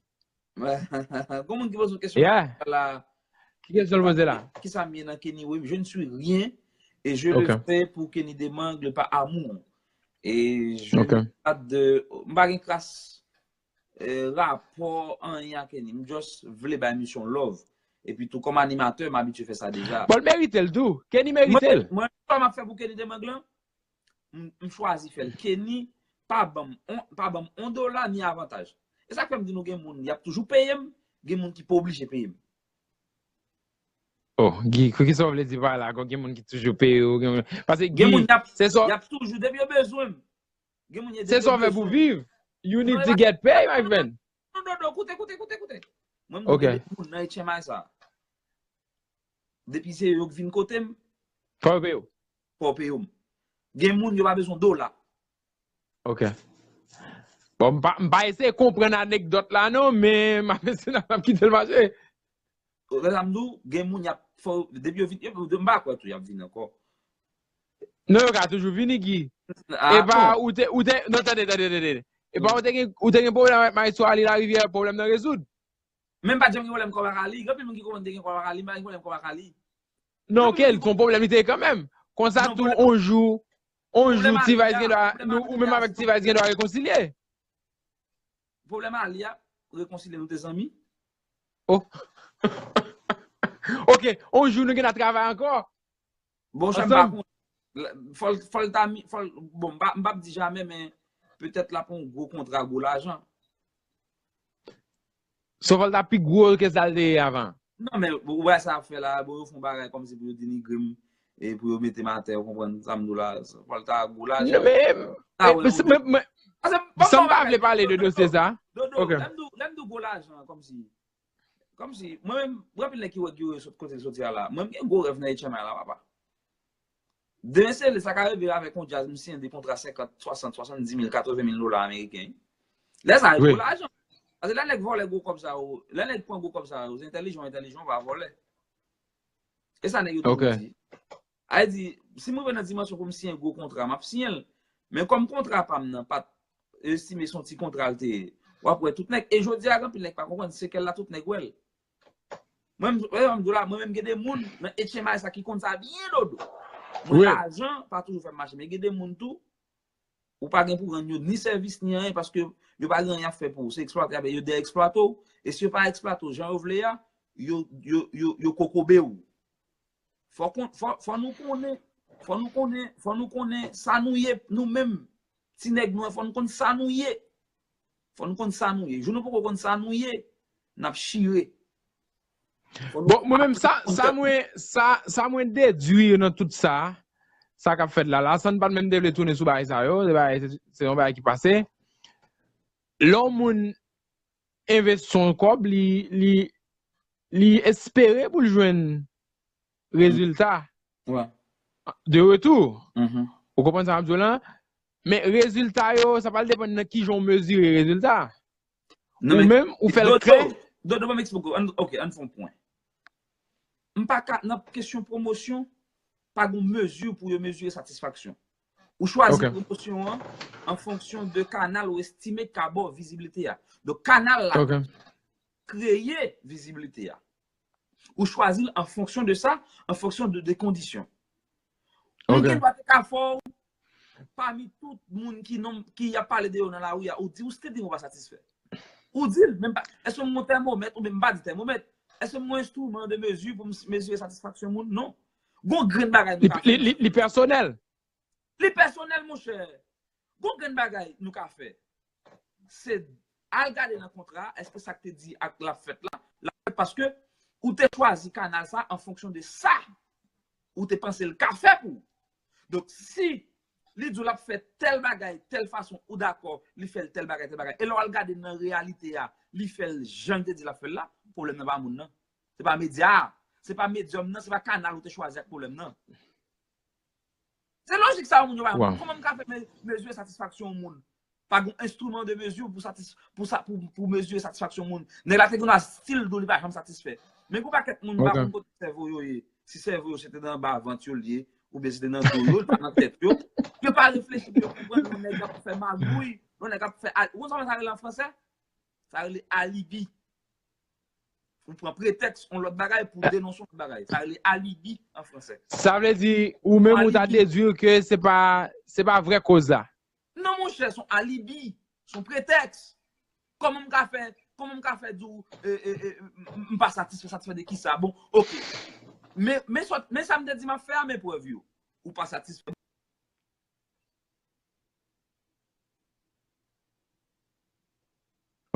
Gon moun ki poze yon kesyon la. Ki kesyon l poze la? Kisa m ye nan Kenny Wayne? Je ne suis rien et je le fais pour Kenny Demangle par amour. Et je ne pas de, m pa gen kras rapò anyen ak Kenny. M just vle bay misyon love. Epi tou kòm animatè, m abitye fè sa deja. Bon, l merite l tou. Kenny merite l. Mwen, sa m ap fè pou Kenny Demangle, m chwazi fè l. Kenny pa ban m, pa ban m on dola ni avantaj. E sa k fè m di nou gen moun, y ap toujou peye m, gen moun ki pa oblije peye m. Oh, Guy, kisa w vle di pa la? Gen moun ki toujou peye w, gen moun. Paske Guy, se sa. Y ap toujou, depi yo bezwen m. Gen moun ye depi yo bezwen m. Se sa w fè pou viv. You need to get paid, my friend. Non, non, non, koute, koute, koute, koute. Mwen, m gen de moun nan H M I sa. Depi se yo k vin kote m. Fò yo peye w. Fò yo peye w. Gen moun yo pa bezwen dola. Ok. Bon, m pa, m pa eseye konprann anekdòt la non, men m ap eseye n ap kite l mache. Ou wè sa m di w, gen moun y ap fò, depi yo vin, m pa kwè tou y ap vin ankò. Non, yo ka toujou vini, Guy. E pa, ou te, ou te, non, tande, tande, tande. E pa, ou te gen, ou te gen pwoblèm avèk Maestro Ali Larivière, pwoblèm nan rezoud. Men m pa t janm gen pwoblèm kòb ak Ali. Gen anpil moun ki kwè m te gen kòb ak Ali, m pa gen pwoblèm kòb ak Ali. Non, ok, l te yon pwoblèm li te ye kanmenm. Konsa tou, on jou, on jou, T-Vice gen dwa, ou menm avèk T-Vice gen dwa rekonsilye. Pwoblèm Ali a, rekonsilye, nou te zanmi. Oh. Ok, on jou nou gen dwa travay ankò. Bon, sa m pa konn. Fò l, fò l ta, fò l, bon, m p ap di jamè, men petèt l ap yon gwo kontra, gwo lajan. So fò l ta pi gwo ke sa l te ye avan. Non, men ou wè sa ap fè la, bon, yo fè yon bagay kòmsi pou yo denigre m e pou yo mete m atè, ou konprann sa m di w la, fò l ta gwo lajan. Men, men, men, san m pa vle pale de dosye sa. Dodo, lè m di w gwo lajan, kòmsi, kòmsi, mwen menm, gen anpil nèg ki wè Guy Royer sot kote l soti a la. Mwen, m gen gwo rèv nan H M I la, papa. Demen se sa ka rive avèk yon djaz, m siyen de kontra senkant, swasant, swasanndiz mil, katreven mil dola ameriken. Lè sa, e gwo lajan. Paske lè nèg vòlè gwo kòb sa yo, lè nèg pran gwo kòb sa yo, se entèlijan, entèlijan pa vòlè. E sa nèg yo toujou di. A di, si m rive nan dimansyon pou m siyen gwo kontra, m ap siyen l. Men kòm kontra pa m nan pa t estime se yon ti kontra l te ye, w ap wè tout nèg. E jodi a, gen anpil nèg pa konprann, se kè l la tout nèg wè l. Mwen, mwen, mwen, mwen menm gen de moun nan H M I sa ki konn sa byen, Dodo. Mwen, lajan pa toujou fè m mache, men gen de moun tou, ou pa gen pou rann yo ni sèvis ni anyen, paske yo pa gen anyen ap fè pou ou. Se eksplwate, yo de eksplwate w, e si yo pa eksplwate w jan yo vle a, yo, yo, yo, yo kokobe w. Fò, fò, fò nou konnen, fò nou konnen, fò nou konnen sa nou ye, nou menm, ti nèg nou an, fò nou konn sa nou ye. Fò nou konn sa nou ye. Jou nou poko konn sa nou ye, n ap chire. Bon, mwen menm, sa, sa mwen, sa, sa mwen dedwi nan tout sa, sa k ap fèt la, la, san n pa t menm te vle tounen sou bagay sa yo, se bagay, se, se yon bagay ki pase. Lè yon moun envesti yon kòb, li, li, li espere pou l jwenn rezilta de retou. Ou konprann sa m ap di w lan? Men rezilta yo, sa pral depann nan kijan w mezire rezilta. Ou menm, ou fè l klè. Dodo, ban m eksplike w. Ok, ann fè yon pwen. M pa ka, nan kesyon pwomosyon, pa gen mezi pou yo mezire satisfaksyon. Ou chwazi pwomosyon an an fonksyon de kanal ou estime k ka ba w vizibilite a. Donk, kanal la kreye vizibilite a. Ou chwazi l an fonksyon de sa, an fonksyon de, de kondisyon. Mwen gen dwa te ka fè w, pami tout moun ki nonm, ki ap pale de yo nan lari a, ou di, ou still di m ou pa satisfè. Ou di l, menm pa, èske m gon tèmomèt, oubyen m pa di tèmomèt? Èske m gon enstriman de mezi pou m mezire satisfaksyon moun? Non. Gon grenn bagay nou ka fè. Li pèsonèl. Li pèsonèl, monchè. Gon grenn bagay nou ka fè. Se al gade nan kontra a, èske sa k te di ak l ap fèt la, l ap fèt paske ou te chwazi kanal sa an fonksyon de sa ou te panse l ka fè pou ou. Donk, si Li di w l ap fè tèl bagay, tèl fason, ou dakò, li fè l tèl bagay, tèl bagay. E lè w al gade nan reyalite a, li fè l jan l te di l ap fè l la, pwoblèm nan pa moun nan. Se pa medya a. Se pa medyòm nan, se pa kanal ou te chwazi ak pwoblèm nan. Se lojik sa yo moun yo pa konprann. Kòman m ka fè me- mezire satisfaksyon yon moun? Pa gen enstriman de mezi pou satis, pou sa, pou, pou mezire satisfaksyon moun. Nèg la te gen yon stil dou li pa janm satisfè. Men gen yon pakèt moun pa konn kote sèvo yo ye. Si sèvo yo se te nan anba vant yo l ye, oubyen se te nan do yo, li pa nan tèt yo. Yo pa reflechi pou yo konprann yon nèg ap fè magouy, yon nèg ap fè al-, ou konn sa sa rele an fransè? Sa rele alibi. Ou pran pretèks yon lòt bagay pou denonse yon lòt bagay. Sa rele alibi an fransè. Sa vle di, ou menm ou ta dedui ke se pa, se pa vrè koz la. Non, monchè, se yon alibi, se yon pretèks. Kòman m ka fè, kòman m ka fè di w, e, e, e, m, m pa satisfè, satisfè de kisa? Bon, oke. Men, men, sòt, men sa m te di m ap fè a, men prèv yo. Ou pa satisfè.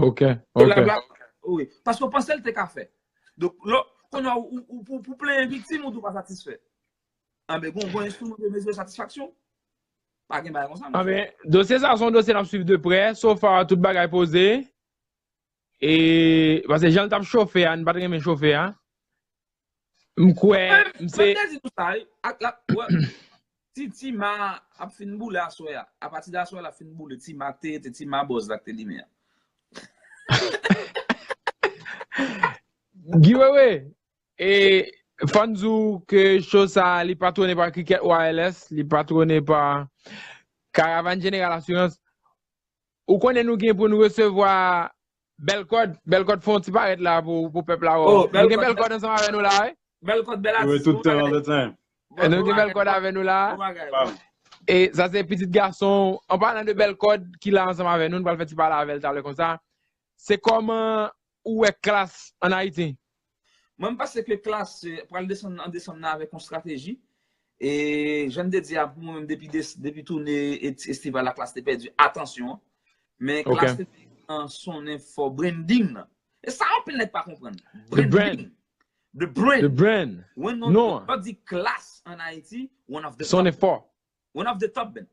Ok, ok. Wi, paske w panse l te ka fè. Donk, lò, kounye a, ou, ou, ou, pou plenyen viktim, ou tou pa satisfè. Anben, gon, gon enstriman de mezire satisfaksyon. Pa gen bagay konsa, monchè. Anben, dosye sa se yon dosye n ap swiv de prè. So far, tout bagay poze. E, paske jan l t ap chofe a, n pa t renmen chofe a. M kwè, m se. Mwen te di nou sa, wi. Ak la, wè, Ti, Tima ap fin boule aswè a. Apati de aswè a, l ap fin boule. Tima k te rete, Tima bòz la k te limen an. Guy Wewe, e, fò n di w ke show sa, li patwone pa Cricket Wireless, li patwone pa Caravane Générale Assurance. Ou konnen nou gen pou n resevwa Bèl Kòd. Bèl Kòd fè yon ti parèt la pou, pou pèp la wè. Nou gen Bèl Kòd ansanm avè nou la, wi. Bèl Kòd, bèl atis. Wi, tout tan, all the time. Nou gen Bèl Kòd avè nou la. E sa se pitit gason, an palan de Bèl Kòd ki la ansanm avè nou, nou pral fè ti pale avè l talè konsa. Se kòman ou wè Klass ann Ayiti? Mwen, m panse ke Klass, eh, pral desann an desanm nan avèk yon estrateji. E jan m te di a, pou mwen menm, depi, depi tounen estival la, Klass te pèdi atansyon an. Men Klass te nan sonnen fò, branding nan. E sa anpil nèg pa konprann. Branding. The brand. When non, lè w di Klass ann Ayiti, one of the top. Sonnen fò. One of the top band.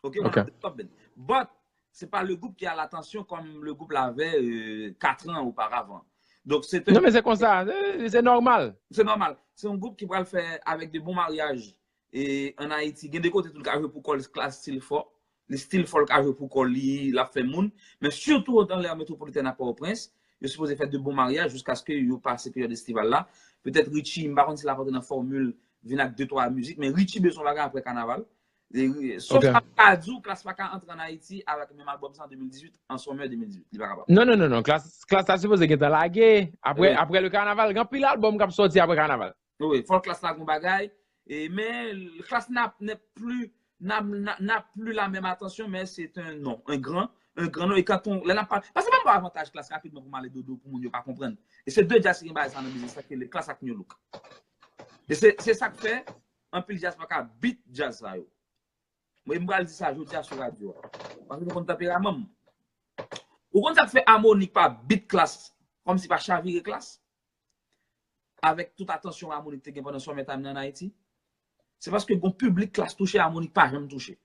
Ok, one of the top band. But, se pa le group ki a l'attention comme le groupe l'avait, euh, quatre ans auparavant. Donk, se te... Non, men se konsa, se, se nòmal. Se nòmal. Se yon gwoup ki pral fè avèk de bon maryaj e ann Ayiti. Gen de kote tou l ka jwe pou kò l, Klass still fò. Li still fò, l ka jwe pou kò li, l ap fè moun. Men sitou dans l'aire métropolitaine à Port-au-Prince, yo sipoze fè de bon maryaj jiskaske yo pase peryòd estival la. Petèt Richie, m pa konn si l ap antre nan fòmil vin ak de twa mizik, men Richie bezwen yon bagay apre kanaval. E, e, sof sa m ka di w, Klass pa ka antre ann Ayiti avèk menm albòm sa an de mil dizuit, an summer de mil dizuit. Li pa kapab. Non, non, non, non. Klass, Klass ta sipoze gentan lage. Apre, apre le kanaval, gen anpil albòm k ap sòti apre kanaval. Wi, fò Klass lage yon bagay. E, men Klass n'a, n'est plus, n'a, n'a, n'a plus la même attention, mais c'est un nom, un grand, un grand nom. E kan on, lè n ap pale, paske ban m ba avantaj Klass rapidman pou m ale dodo pou moun yo pa konprann. E se de djaz ki gen bagay sa nan biznis la, ke le Klass ak Nu Look. E se, se sa k fè anpil djaz pa ka beat djaz sa yo. Mwen, m pral di sa jodi a sou radyo a. Paske nou konn tanperaman m. Ou konn sa k fè Harmonik pa beat Klass, kòmsi pa chavire Klass? Avèk tout atansyon Harmonik te gen pandan summer time nan ann Ayiti? Se paske gon piblik Klass touche, Harmonik pa janm touche.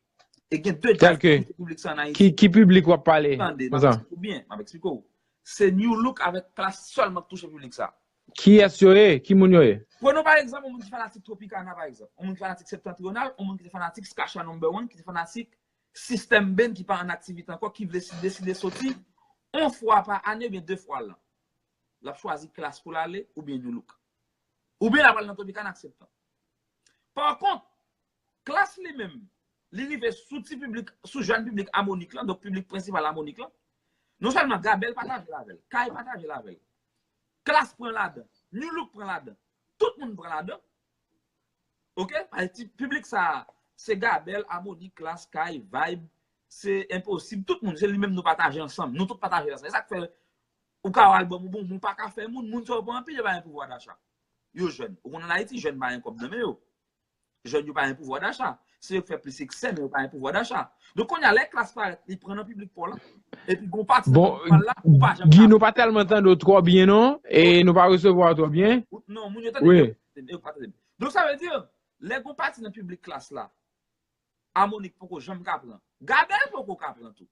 E gen de djaz ki touche piblik sa ann Ayiti. Ki, ki piblik w ap pale? Tande, m ap eksplike w byen, m ap eksplike w. Se Nu Look avèk Klass sèlman k touche piblik sa. Kiyès yo ye? Ki moun yo ye? Pran nou pa egzanp, yon moun ki fanatik Tropicana, pa egzanp. Yon moun ki fanatik Septentrional, yon moun ki te fanatik Skacha Number One, ki te fanatik System Band, ki pa an aktivite ankò, ki vle si, deside soti yon fwa pa ane oubyen de fwa lan. L ap chwazi Klass pou l ale oubyen Nu Look. Oubyen l ap al nan Tropicana ak Septan. Pa kont, Klass li menm, li rive sou ti piblik, sou jèn piblik Harmonik lan, donk piblik prensipal Harmonik lan. Non sèlman Gabèl pataje l avè l, Kay pataje l avè l. Klass pran ladan, Nu Look pran ladan, tout moun pran ladan. Ok? Paske ti piblik sa, se Gabèl, Harmonik, Klass, Kay, Vibe, se Enposib, tout moun, se li menm nou pataje ansanm, nou tout pataje ansanm. E sa k fè, ou ka wè albòm ou bon, men w pa ka fè moun, moun sa yo pa anpil, yo pa gen pouvwa dacha. Yo jèn. Ou konn ann Ayiti, jèn pa gen kòb nan men yo. Jèn yo pa gen pouvwa dacha. Se yo k fè plis eksè, men yo pa gen pouvwa dacha. Donk, kounye a, lè Klass parèt, li pran nan piblik pa w lan, epi gon pati nan piblik pa w lan, ou pa janm ka. Guy, nou pa tèlman tande w twò byen, non, e nou pa resevwa w twò byen. Non, moun yo tande m, yo pa tande m. Donk, sa vle di, lè gon pati nan piblik Klass la, Amonik poko janm ka pran. Gabèl poko ka pran tou.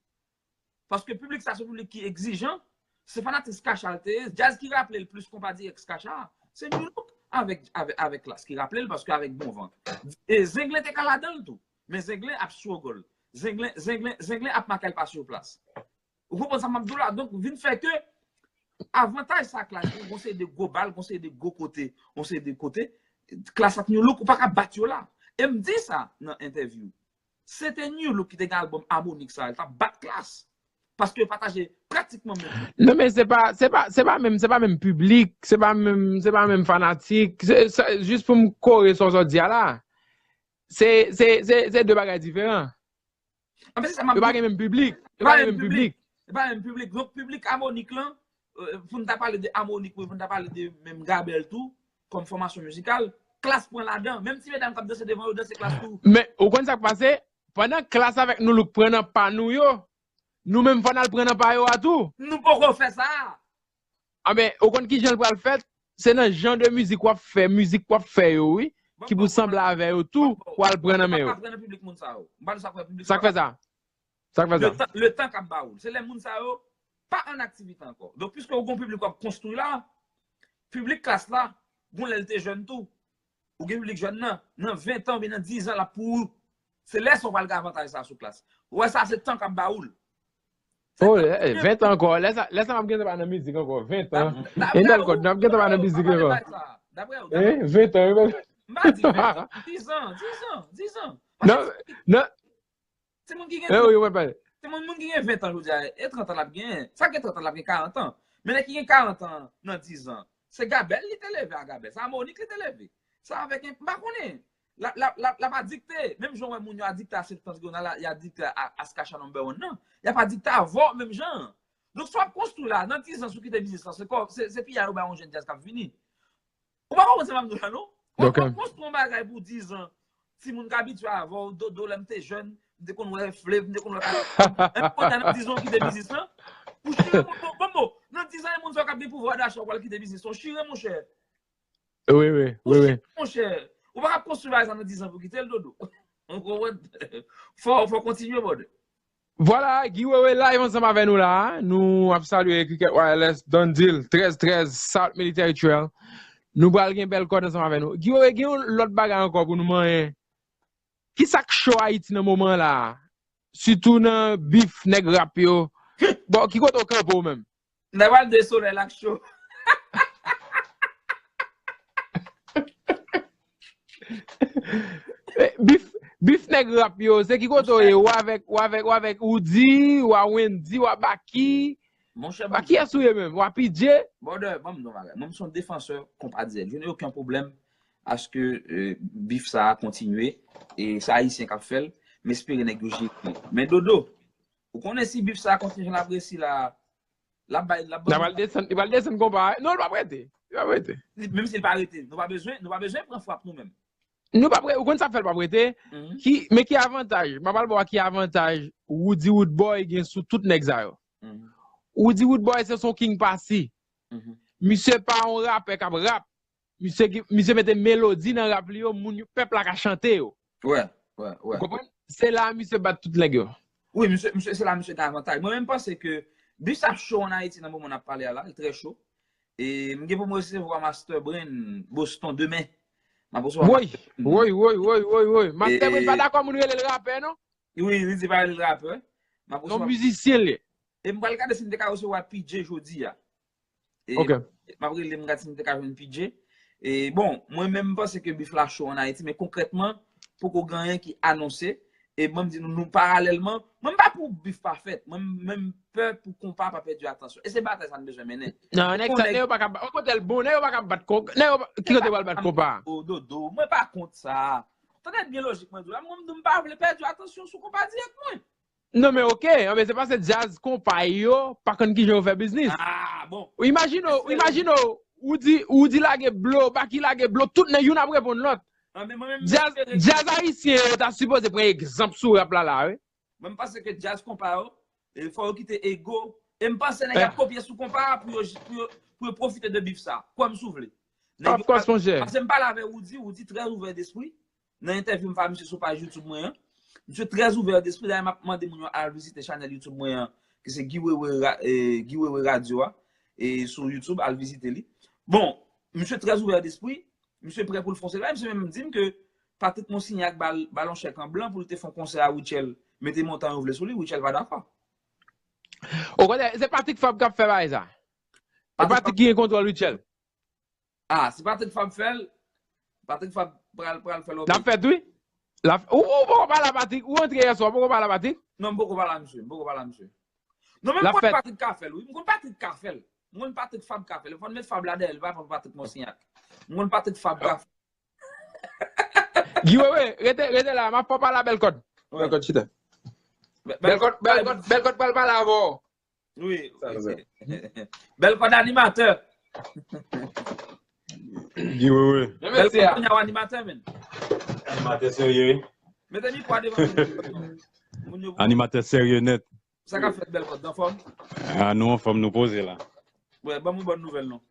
Paske piblik sa se yon piblik ki egzijan. Se fanatik Skacha l te ye. Djaz ki raple l plis konpa dirèk Skacha a, se Nu Look avèk, avèk, avèk Klass ki raple l, paske avèk Bon Van. E Zenglen te ka ladan l tou. Men Zenglen ap struggle. Zenglen, Zenglen, Zenglen ap makay pa sou plas. Ou konprann sa m ap di w la? Donk, vin fè ke avantaj sa Klass gen, gon seri de gwo bal, gon seri de gwo kote, gon seri de kote, Klass ak Nu Look, ou pa ka bat yo la. E m di sa nan entèvyou. Se te Nu Look ki te gen albòm Amonik sa, li t ap bat Klass. Paske yo pataje pratikman menm. Non, men se pa, se pa, se pa menm, se pa menm piblik, se pa menm, se pa menm fanatik. Se, se, jis pou m kore sa w sot di a la. Se, se, se, se de bagay diferan. Anfen, se sa m ap di. Yo pa gen menm piblik. Yo pa gen menm piblik. Yo pa gen menm piblik. Donk, piblik Amonik lan, euh, pou n ta pale de Amonik, wi, pou n ta pale de menm Gabèl tou, kòm fòmasyon mizikal, Klass pran ladan. Menm ti medam k ap danse devan yo, danse Klass tou. Men, ou konn sa k pase? Pandan Klass avèk Nu Look pran nan pa nou yo, nou menm fò n al pran nan pa yo a tou. Nou poko fè sa. Anben, ou konn ki jan l pral fèt? Se nan jan de mizik w ap fè, mizik w ap fè yo, wi, ki pou sanble avè yo tou, pou al pran nan men yo. M pa pran nan piblik moun sa yo. M pa di sa fè piblik sa. Sa k fè sa? Sa k fè sa? Letan, letan k ap ba ou l. Se lè moun sa yo pa an aktivite ankò. Donk, piske ou gon piblik w ap konstwi la, piblik Klass la, gon lè l te jèn tou. Ou gen piblik jèn nan, nan ven tan oubyen nan diz an, l ap pou ou. Se lè sa w pral gen avantaj sa sou Klass. Ou wè sa, se tan k ap ba ou l. Oh, eh, ven tan ankò. Lè sa, lè sa m ap gentan pa nan mizik ankò. Ven tan. Yon bèl kòd, m ap gentan pa nan mizik ankò. Eh, ven tan, ven tan. M pa di ven tan. Diz an, diz an, diz an. Non, non. Timoun ki gen trant, timoun, moun ki gen ven tan jodi a, e trant an l ap genyen. Sa gen trant an l ap gen karant an. Men nèg ki gen karant an nan diz an, se Gabèl li te leve a Gabèl. Se Amonik li te leve. Se avèk, m pa konnen. L ap, l ap, l ap, l ap adikte. Menm jan w wè moun yo adikte a Septans Grenal la, y adikte a, a Skacha number one nan. Y ap adikte avè w menm jan an. Donk, si w ap konstwi la, nan diz an, si w kite biznis lan, se kò, se, se piyay ou bay yon jèn djaz k ap vini. Ou pa konprann sa m ap di w la, non? W ap, w ap konstwi yon bagay pou diz an. Timoun k abitye avè w, Dodo, lè m te jèn, m te konn wè Flev, m te konn wè Kato. Lè m kontan nan diz an, w kite biznis lan. Ou chire, bon, bon, bon, bon. Nan diz an, e moun sa yo k ap gen pouvwa dacha, ou pral kite biznis lan. Chire, monchè. Wi, wi, wi, wi. Monchè, ou pa ka konstwi bagay sa nan diz an pou kite l, Dodo. Ou konprann? Fò, fò kontinye, brother. Vwala, Guy Wewe live ansanm avè nou la. Nou ap salye Cricket Wireless, Don Deal, trèz trèz, South Military Trail. Nou pral gen bèl kòd ansanm avè nou. Guy Wewe, gen yon lòt bagay ankò pou nou manyen. Kisa k cho Ayiti nan moman la? Sitou nan bif nèg rap yo. Bon, ki kote w kanpe w menm? Nèg pral de solèy la k cho. Eh, bif, bif nèg rap yo, se ki kote w ye? Ou avèk, ou avèk, ou avèk Roody, ou a Wendy, ou a Baky? Monchè, a kiyès ou ye menm? Ou a P J? Brother, ban m di w yon bagay. Mwen, m se yon defansè konpa dirèk. Je n'ai aucun problème à ce que, euh, bif sa a kontinye. E se Ayisyen k ap fè l. M espere nèg yo jere. Men Dodo, ou konnen si bif sa a kontinye jan l ap resi la, l ap bay, l ap ban nou. L ap desann, li pral desann konpa a. Non, li p ap rete. Li p ap rete. Menm si l pa rete, nou pa bezwen, nou pa bezwen pran frap nou menm. Nou p ap re-, ou konn sa k fè l p ap rete? Mhm. Ki, men ki avantaj? M ap al ba w ki avantaj Roody Roodboy gen sou tout nèg sa yo. Mhm. Roody Roodboy se son king pasi. Mhm. Misye pa yon rapè k ap rap. Misye ki, misye mete melodi nan rap li yo, moun yo, pèp la ka chante yo. Wè, wè, wè. Ou konprann? Se la misye bat tout nèg yo. Wi, misye, misye, se la misye gen avantaj. Mwen menm panse ke bif sa cho an Ayiti nan moman n ap pale a la, li trè cho. E m gen pou m resevwa Master Brain Boston demen. M ap resevwa Master Brain. Woy, woy, woy, woy, woy. Master Brain pa dakò moun rele l rapè, non? Wi, li di pa rele l rapè. M ap resevwa. Non, mizisyen li ye. E m pral gade si m te ka resevwa P J jodi a. E m ap rele m gade si m te ka jwenn P J. E bon, mwen menm m panse ke bif la cho an Ayiti, men konkrètman, poko gen anyen ki anonse. E mwen m di nou, nou paralèlman, mwen m pa pou bif pa fèt. Mwen m, mwen m pè pou konpa pa pèdi atansyon. E se batay sa n bezwen mennen. Non, nèg sa, nèg yo pa ka bat, kote l bon, nèg yo pa ka bat konpa, nèg yo pa, ki kote yo pral bat konpa? O Dodo, mwen pa kont sa. Tande byen lojik mwen di w la, mwen m di w m pa vle pèdi atansyon sou konpa dirèk mwen. Non, men oke, anben se paske djaz konpa yo pa konn kijan yo fè biznis. Ah, bon. Imajine w, imajine w, Roody, Roody lage blo, Baky lage blo, tout nèg youn ap reponn lòt. Djaz, djaz ayisyen yo ta sipoze pran egzanp sou rap la la, wi. Mwen, m panse ke djaz konpa yo, e, fò yo kite ego. E m panse nèg y ap kopye sou konpa pou yo, pou yo, pou yo pwofite de bif sa. Kwè m si w vle. Of course, monchè. Paske m pale avè Roody, Roody trè ouvè despri. Nan entèvyou m fè a misye sou paj YouTube mwen an. Misye trè ouvè despri, dayè m ap mande moun yo al vizite chanèl YouTube mwen an, ki se Guy Wewe Ra- eh, Guy Wewe Radio a, e sou YouTube, al vizite li. Bon, misye trè ouvè despri, misye prè pou l fè yon seri bagay, misye menm di m ke Patrick Monsignac ba l ba l yon chèk an blan pou l te fè yon konsè a Rutshelle, mete montan yo vle sou li, Rutshelle pa dakò. Okontrè, se Patrick Fab k ap fè bagay sa. E Patrick Patrick ki gen kontwòl Rutshelle. Ah, si Patrick Fab fè l, Patrick Fab pral pral fè lòt. L ap fèt, wi. L ap, ou, ou poko pale a Patrick, ou antre yè swa, ou poko pale a Patrick. Non, m poko pale a misye, m poko pale a misye. Non, men m L ap konn fèt. Patrick ka fè l, wi. M konn Patrick ka fè l. M konn Patrick Fab ka fè l. Fò n met Fab la dèyè, li pa pran Patrick Monsignac. M konn Patrick Fab ka fè l. Guy Wewe, rete, rete la, m ap fè w pale a Bèl Kòd. Wi. Bèl Kòd, chita. Bèl Bèl Kòd, Bèl Kòd, Bèl Kòd pral pale avè w. Wi, Sa, wi. Sa. Bèl Kòd animatè. Guy Wewe. Bèl Kòd kounye a w animatè, men. Animatè serye, wi. Mete mikwo a devan moun yo. Moun yo pou Animatè serye nèt. Sa k ap fèt, Bèl Kòd, anfòm? Ah, nou anfòm, nou poze la. Wè, ban m yon bòn nouvèl, non.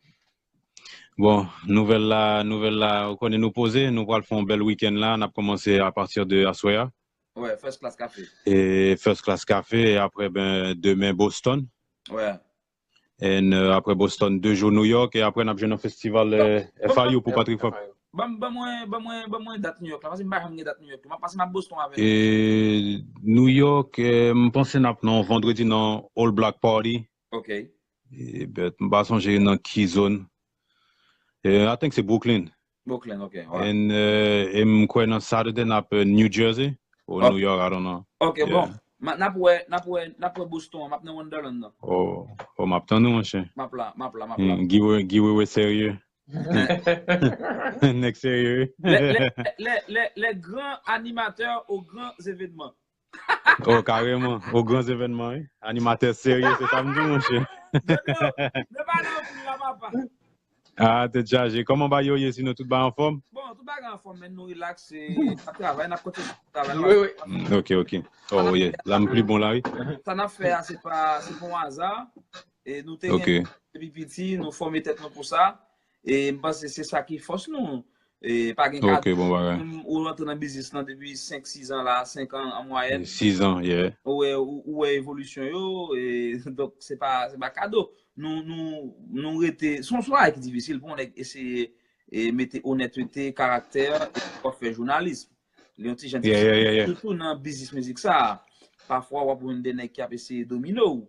Bon, nouvèl la, nouvèl la, ou konnen nou poze, nou pral fè yon bèl wikenn la, n ap kòmanse apati de aswè a. Wè, First Class Café. E First Class Café, e apre, ben, demen Boston. Wè. And, euh, apre Boston, de jou New York, e apre n ap jwenn nan festival, euh, F I U pou Patrick Fab. Ban m, ban mwen, ban mwen, ban mwen dat New York la, paske m pa janm gen dat New York. M ap pase, m ap Boston avè l. E New York, eh, m panse n ap nan yon vandredi nan All Black Party. Ok. E, but, m pa sonje nan ki zòn. Eh, I think se Brooklyn. Brooklyn, ok, wè. And, eh, e m kwè nan Saturday n ap, eh, New Jersey ou Ok. New York, I don't know. Ok, Yeah. bon. Ma- N ap wè, n ap wè, n ap wè Boston an, m ap nan Wonderland nan. Oh, oh, m ap tann ou, monchè. M ap la, m ap la, m ap la. Hmm, Guy We- Guy Wewe serye. Nèg serye, wi. Les, les, les, les, les grands animateurs aux grands événements. Oh, kareman. Aux grands événements, wi. Animatè serye, se sa m di, monchè. Dodo, nou pale anpil la, papa. Ah, tèt chaje. Kòman bagay yo ye, sinon tout bagay anfòm? Bon, tout bagay anfòm, men nou relax, e n ap travay, n ap kontinye travay. Wi, wi. Mm, ok, ok. Oh, yeah. La, m pli bon la, wi. Sa n ap fè a, se pa, se pa yon aza. E nou te Ok. gen depi piti, nou fòme tèt nou pou sa. E m panse se sa ki fòs nou. E pa gen Ok, kado. bon bagay. Menm ou rantre nan biznis lan depi senk, sis an la, senk an an mwayèn. Sis an, yeah. Ou wè, ou, ou wè evolisyon yo, e, donk se pa, se pa kado. Nou, nou, nou rete, se yon, se yon bagay ki difisil pou yon nèg eseye e mete onètete, karaktè, e w ap fè jounalis. Li yon ti jan Yeah, yeah, yeah, yeah. Sitou nan biznis mizik sa a. Pafwa, w ap jwenn de nèg ki ap eseye domine w.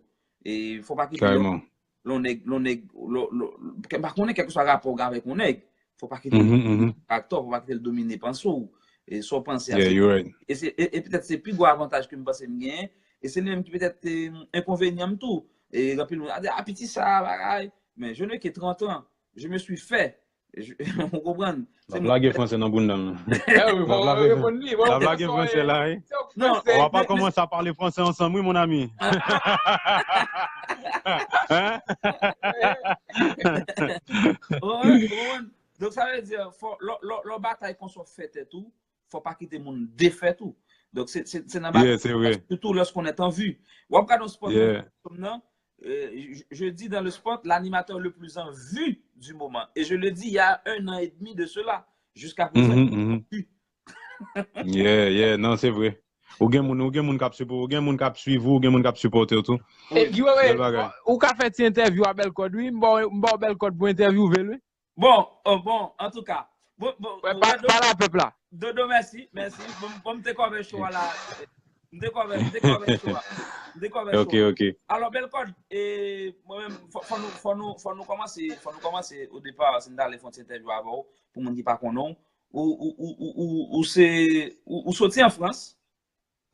E fò pa kite lè, Kareman. lè yon nèg, lè yon nèg, lè, lè, m pa konnen kèlkeswa rapò w gen avèk yon nèg, fò pa kite l Mhm, mhm. karaktè w, fò pa kite l domine panse w. E sa w panse a, Yeah, se, you right. e se, e, e petèt se pi gwo avantaj ke m panse m genyen, e se li menm ki petèt, e, enkonvenyan m tou. E anpil moun ap di, "Ah, piti sa, bagay." Men, je n'ai que trente ans, je me suis fait. Je- Ou konprann? L ap lage franse nan bounda l. Eh wi, L ap bon, lage, reponn li, bon, l ap lage franse la, wi. Non, on va pas commencer à parler français ensemble, oui, mon ami. Hein? Ou konprann? Donk, sa vle di, fò, lè, lè, lè w batay konsa w fè tèt ou, fò pa kite moun defèt ou. Donk, se, se, se nan batay, Yeah, c'est vrai. surtout lorsqu'on est en vue. W ap gade yon spot Yeah. nan, euh, je, je dis dans le spot, l'animateur le plus en vue du moment. Et je le dis, il y a un an et demi de cela. Jusqu'à présent, Mhm, mhm. en vue. Yeah, yeah, non, se vre. Ou gen moun, ou gen moun k ap sipo-, ou gen moun k ap swiv ou, ou gen moun k ap sipòte w tou. E Wi. Guy Wewe, Bèl bagay. Ou ka fè ti entèvyou a Bèl Kòd, wi. M ba w, m ba w Bèl Kòd pou entèvyouve l, wi. Bon, oh, bon, antouka. Bon, bon, Wè, bon, pa, Dodo, pale a pèp la. Dodo, mèsi, mèsi. Bon, bon, m te kòvè cho a la. M te kòvè, m te kòvè cho a. M te kòvè cho Ok, a. ok. Alò, Bèl Kòd, e, mwen menm, fò, fò nou, fò nou, fò nou kòmanse, fò nou kòmanse o depa, si n ta ale fè yon ti entèvyou avè w, pou moun ki pa konnen w. Ou, ou, ou, ou, ou, ou se, ou, ou soti an Frans,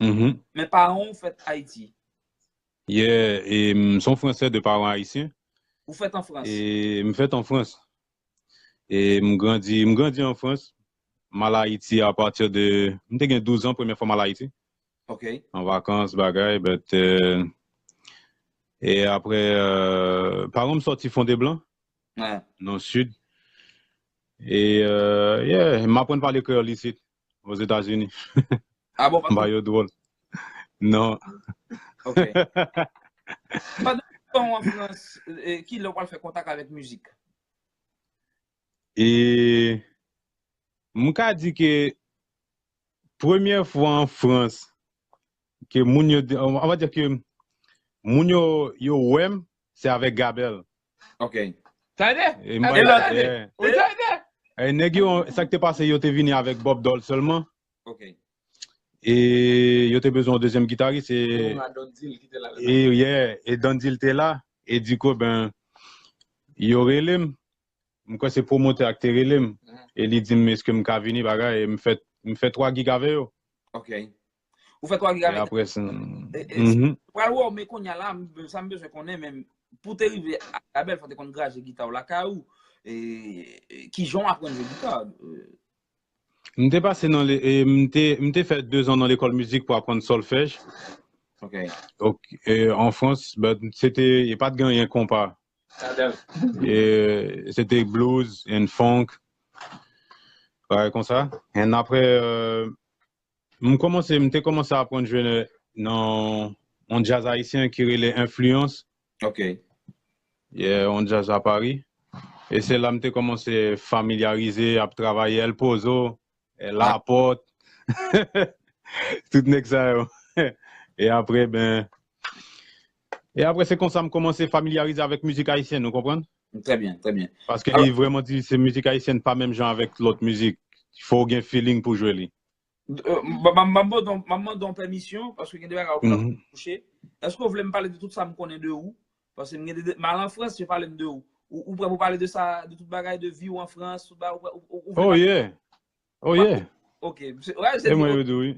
Mhm. men paran w fèt Ayiti. Yeah, e, m, se yon Fransè de paran ayisyen. Ou fèt an Frans? E m fèt an Frans. E m grandi, m grandi an Frans. M al Ayiti apati de, m te gen douz an premyè fwa m al Ayiti. Ok. An vakans, bagay, but, euh, e apre, euh, paran m sòti Fondéblanc, Wè. nan Sid. E, euh, yeah, m aprann pale kreyòl isit, Ozetazini. Ah bon, M pa yo dwòl. Non. Ok. Pandan tan w an Frans, e, ki lè w pral fè kontak avèk mizik? E m ka di ke premyè fwa an Frans, ke moun yo, on va dire ke moun yo, yo wè m, se avèk Gabel. Ok. Tande? E Tande, mwen, tande. yeah. Ou tande? E nèg yo, sa k te pase, yo te vini avèk Bob Doll sèlman. Ok. E yo te bezwen yon dezyèm gitaris. E, Don Dil ki te la. e, yeah, e Don Dil te la. E di kou, ben, yo rele m. M kwè se pwomotè a ki te rele m. E li di m, èske m ka vini, bagay. E m fè, m fè twa gig avè yo. Ok. Ou fè twa gig E avè yo. apre sa. E, e, Mhm. Pral wè w, men konya la, m- sa m bezwen konnen, men pou te rive a Gabel, fò te konn graje gita w lakay ou. E, e, kijan w aprann jwe gita? E, M te pase nan, le- e, m te, m te fè dezan nan lekòl mizik pou aprann solfèj. Ok. Ok, e, an Frans, but se te, e pa t gen anyen konpa. Ladan. E, se te blues and funk. Bagay konsa. And apre, euh, m kòmanse, m te kòmanse aprann jwe nan yon djaz ayisyen ki rele Influence. Ok. Yeah, yon djaz a Paris. E se la m te kòmanse familyarize, ap travay El Pozo, El Laporte, tout nèg sa yo. E apre, ben, e apre se konsa m kòmanse familyarize avèk mizik ayisyèn, ou konprann? Trè byen, trè byen. Paske li vrèman di se mizik ayisyèn pa menm jan avèk lòt mizik. Fò w gen feeling pou jwe li. Euh, m- m- m- m- m- m- m- mande yon pèmisyon, paske gen de bagay ou pa Mhm. touche. Èske w vle m pale de tout sa m konnen de ou? Paske m gen de, de, m al an Frans, yo pale m de ou. Ou, ou prè pou pale de sa, de tout bagay, de vi w an Frans, tout bagay, ou, ou, ou vle Oh pale- yeah. Oh yeah. Ok, se ouais, se E mwen di- yo di wi.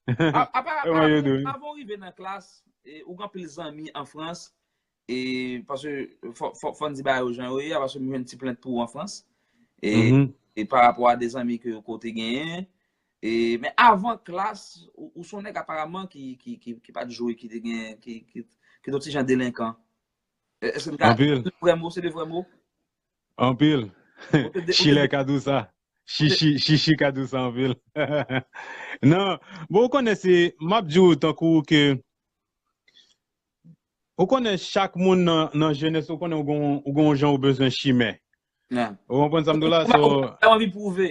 A- apa- E mwen yo di apa- wi. Avan w rive nan klas, e, ou gen anpil zanmi an Frans, e paske fò, fò, fò n di bagay yo jan yo ye a, paske m jwenn ti plent pou ou an Frans. E, Mhm. e pa rapò a de zanmi ke, ke w te genyen. E, men avan klas, ou, ou se yon nèg aparaman ki, ki, ki, ki pa t jwe, ki te gen, ki, ki, ki te yon ti jan delenkan. E- Èske m ka Anpil. Vrè mo, se de vrè mo? Anpil. Ou te de- ou te Chilè de- ka di w sa. Chichi, chichi ka di w sa anpil. Non, bon, ou konnen se, m ap di w tankou ke, ou konnen chak moun nan, nan jenès, ou konnen ou gon, ou gon jan ou bezwen chimen. Nan. Ou konprann sa m di w la? Ou So, ou anvi pwouve.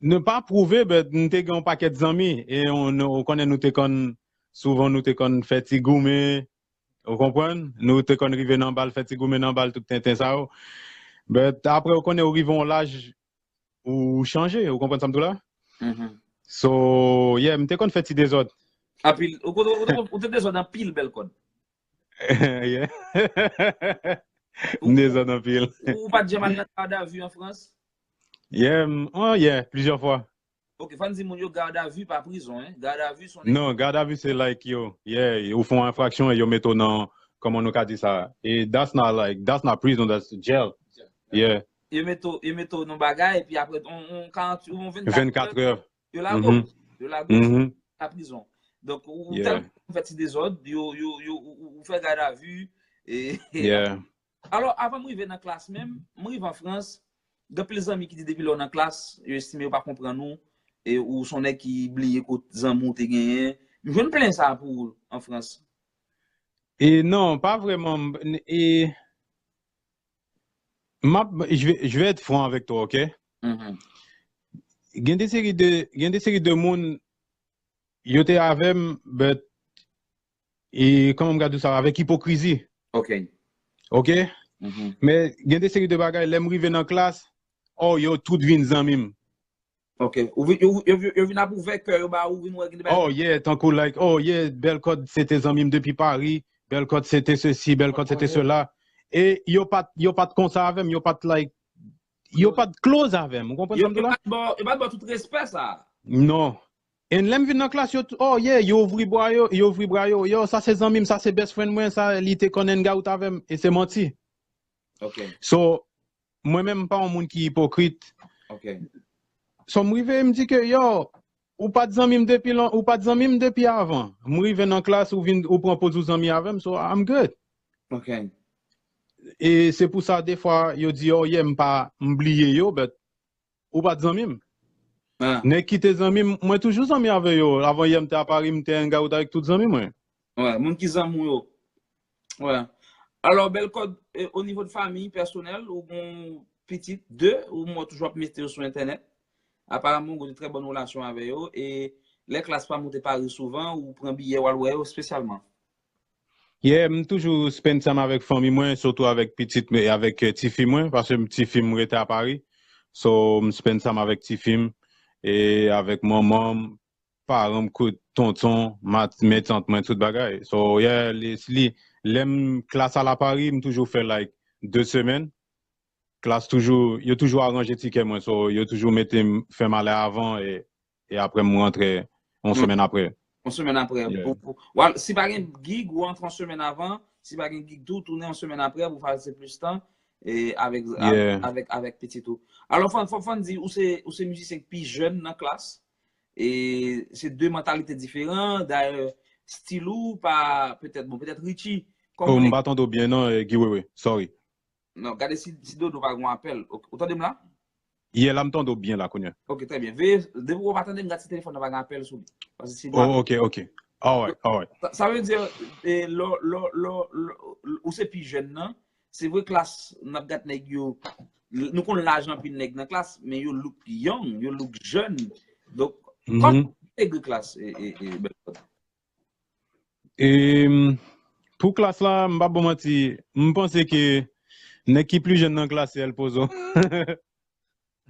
Nou pa pwouve, but nou te gen yon pakèt zanmi, e on- ou konnen nou te konn, souvan nou te konn fè ti goumen, ou konprann? Nou te konn rive nan bal, fè ti goumen nan bal, tout tenten sa yo. But apre, ou konnen ou rive yon laj, ou chanje, ou konprann sa m di w la? Mhm. So, yeah, m te konn fè ti dezòd. Anpil, ou, ou, ou, ou te dezòd anpil, Belkod. Yeah. M dezòd anpil. Ou, ou pa t janm al nan gadavi an Frans? Yeah, m- oh yeah, plizyè fwa. Ok, fò n di moun yo gadavi pa prizon, hein? Gadavi se yon Non, gadavi se like yo, yeah, ou fè yon enfraksyon e yo mete w nan, kòman nou ka di sa? E that's not like, that's not prison, that's jail. Yeah. Yo mete w- yo mete w nan bagay, epi apre, on, on karant, on vennkat Vennkat è. Yo lago. Yo lago. Mhm. La prizon. Donk, ou ou Yeah. tèlman fè ti dezòd, yo, yo, yo, ou, ou- ou fè gadavi. E, Yeah. Alò, avan m rive nan klas menm, m rive an Frans, gen anpil zanmi ki di depi lè w nan klas, yo estime yo pa konprann ou, e ou se yon nèg ki bliye kot zanmi w te genyen. M jwenn plen sa pou ou an Frans. E non, pa vrèman. E, m ap, je vais, je vais être franc avec toi, ok? Mhm. Gen de seri de, gen de seri de moun, yo te avè m, but, e, kòman m ka di sa, avèk ipokrizi, Ok. ok? Mhm. Men gen de seri de bagay, lè m rive nan klas, oh, yo tout vin zanmi m. Ok. Ou vi- yo, yo, yo vin ap ouvè kè yo ba ou, vin wè gen de bagay. Oh yeah, tankou like, oh yeah, Belkod se te zanmi m depi Paris, Belkod se te sesi, Belkod se te sela. E yo pa t, yo pa t konsa avè m, yo pa t like, yo pa t close avè m. Ou konprann Yo, sa m di yo la? Pa t ba, yo pa t ba tout respè sa. Non. And lè m vin nan klas, yo t- oh yeah, yo ouvri bra yo, yo ouvri bra yo. Yo, sa se zanmi m, sa se best friend mwen, sa li te konn hang out avè m, e se manti. Ok. So, mwen menm m pa yon moun ki ipokrit. Ok. So, m rive, m di ke, yo, ou pa t zanmi m depi lon, ou pa t zanmi m depi avan. M rive nan klas, ou vin, ou pran poz ou zanmi avè m, so I'm good. Ok. E se pou sa, defwa, yo di, oh yeah, m pa, m bliye yo, but ou pa t zanmi m. Ah. Nèg ki te zanmi m, mwen toujou zanmi avè yo. Avan yè, m te a Paris, m te hang out avèk tout zanmi mwen. Wè, moun ki zanmi w yo. Wè. Alò, Belkod, e, o nivo de fanmi pèsonèl, ou gon pitit, de, ou mwen toujou ap mete yo sou entènèt. Aparaman, ou gon de trè bòn relasyon avè yo. E, Lè klas pa monte Pari souvan, ou pran biyè w al wè yo espesyalman? Yeah, m toujou spend time avèk fanmi mwen, sitou avèk pitit mwen, avèk eh, tifi mwen, paske tifi m rete a Pari. So, m spend time avèk tifi m, e avèk manman m, paran m, kout tonton, matant mwen, tout bagay. So, yeah, li, li, lè m klas al a Pari, m toujou fè like de semèn. Klas toujou, yo toujou aranje tikè mwen, so yo toujou mete m, fè m ale avan e, e apre m rantre yon semèn apre. Yon semèn apre. Ou, ou, well, si pa gen gig, ou antre yon semèn avan. Si pa gen gig tou, tounen yon semèn apre pou pase plis tan e avèk, avèk, avèk pitit ou. Alò, fò, fò, fò n di, ou se, ou se mizisyen ki pi jèn nan klas. E se de mantalite diferan. Dayè, stil ou pa, petèt, bon, petèt Richie. Oh, m pa tande w byen non, eh, Guy Wewe. Sorry. Non, gade si, si Dodo pa gen apèl. Ou tande m la? Yeah, la m tande w byen la kounye. Ok, trè byen. Veye, depi w pa tande m, gade si telefòn nan pa gen apèl sou li. Paske si gen apèl. Oh, ok, ok. Alright, alright. Sa, sa vle di, eh, lò, lò, lò, lò, ou se pi jèn nan. Se vre klas, n ap gade nèg yo, nou konn laj anpil nèg nan klas, men yo look young, yo look jèn. Donk, kòman w entegre klas, eh, eh, eh, Belfort? E, pou klas la, m p ap ba w manti, m panse ke nèg ki pli jèn nan klas se El Pozo.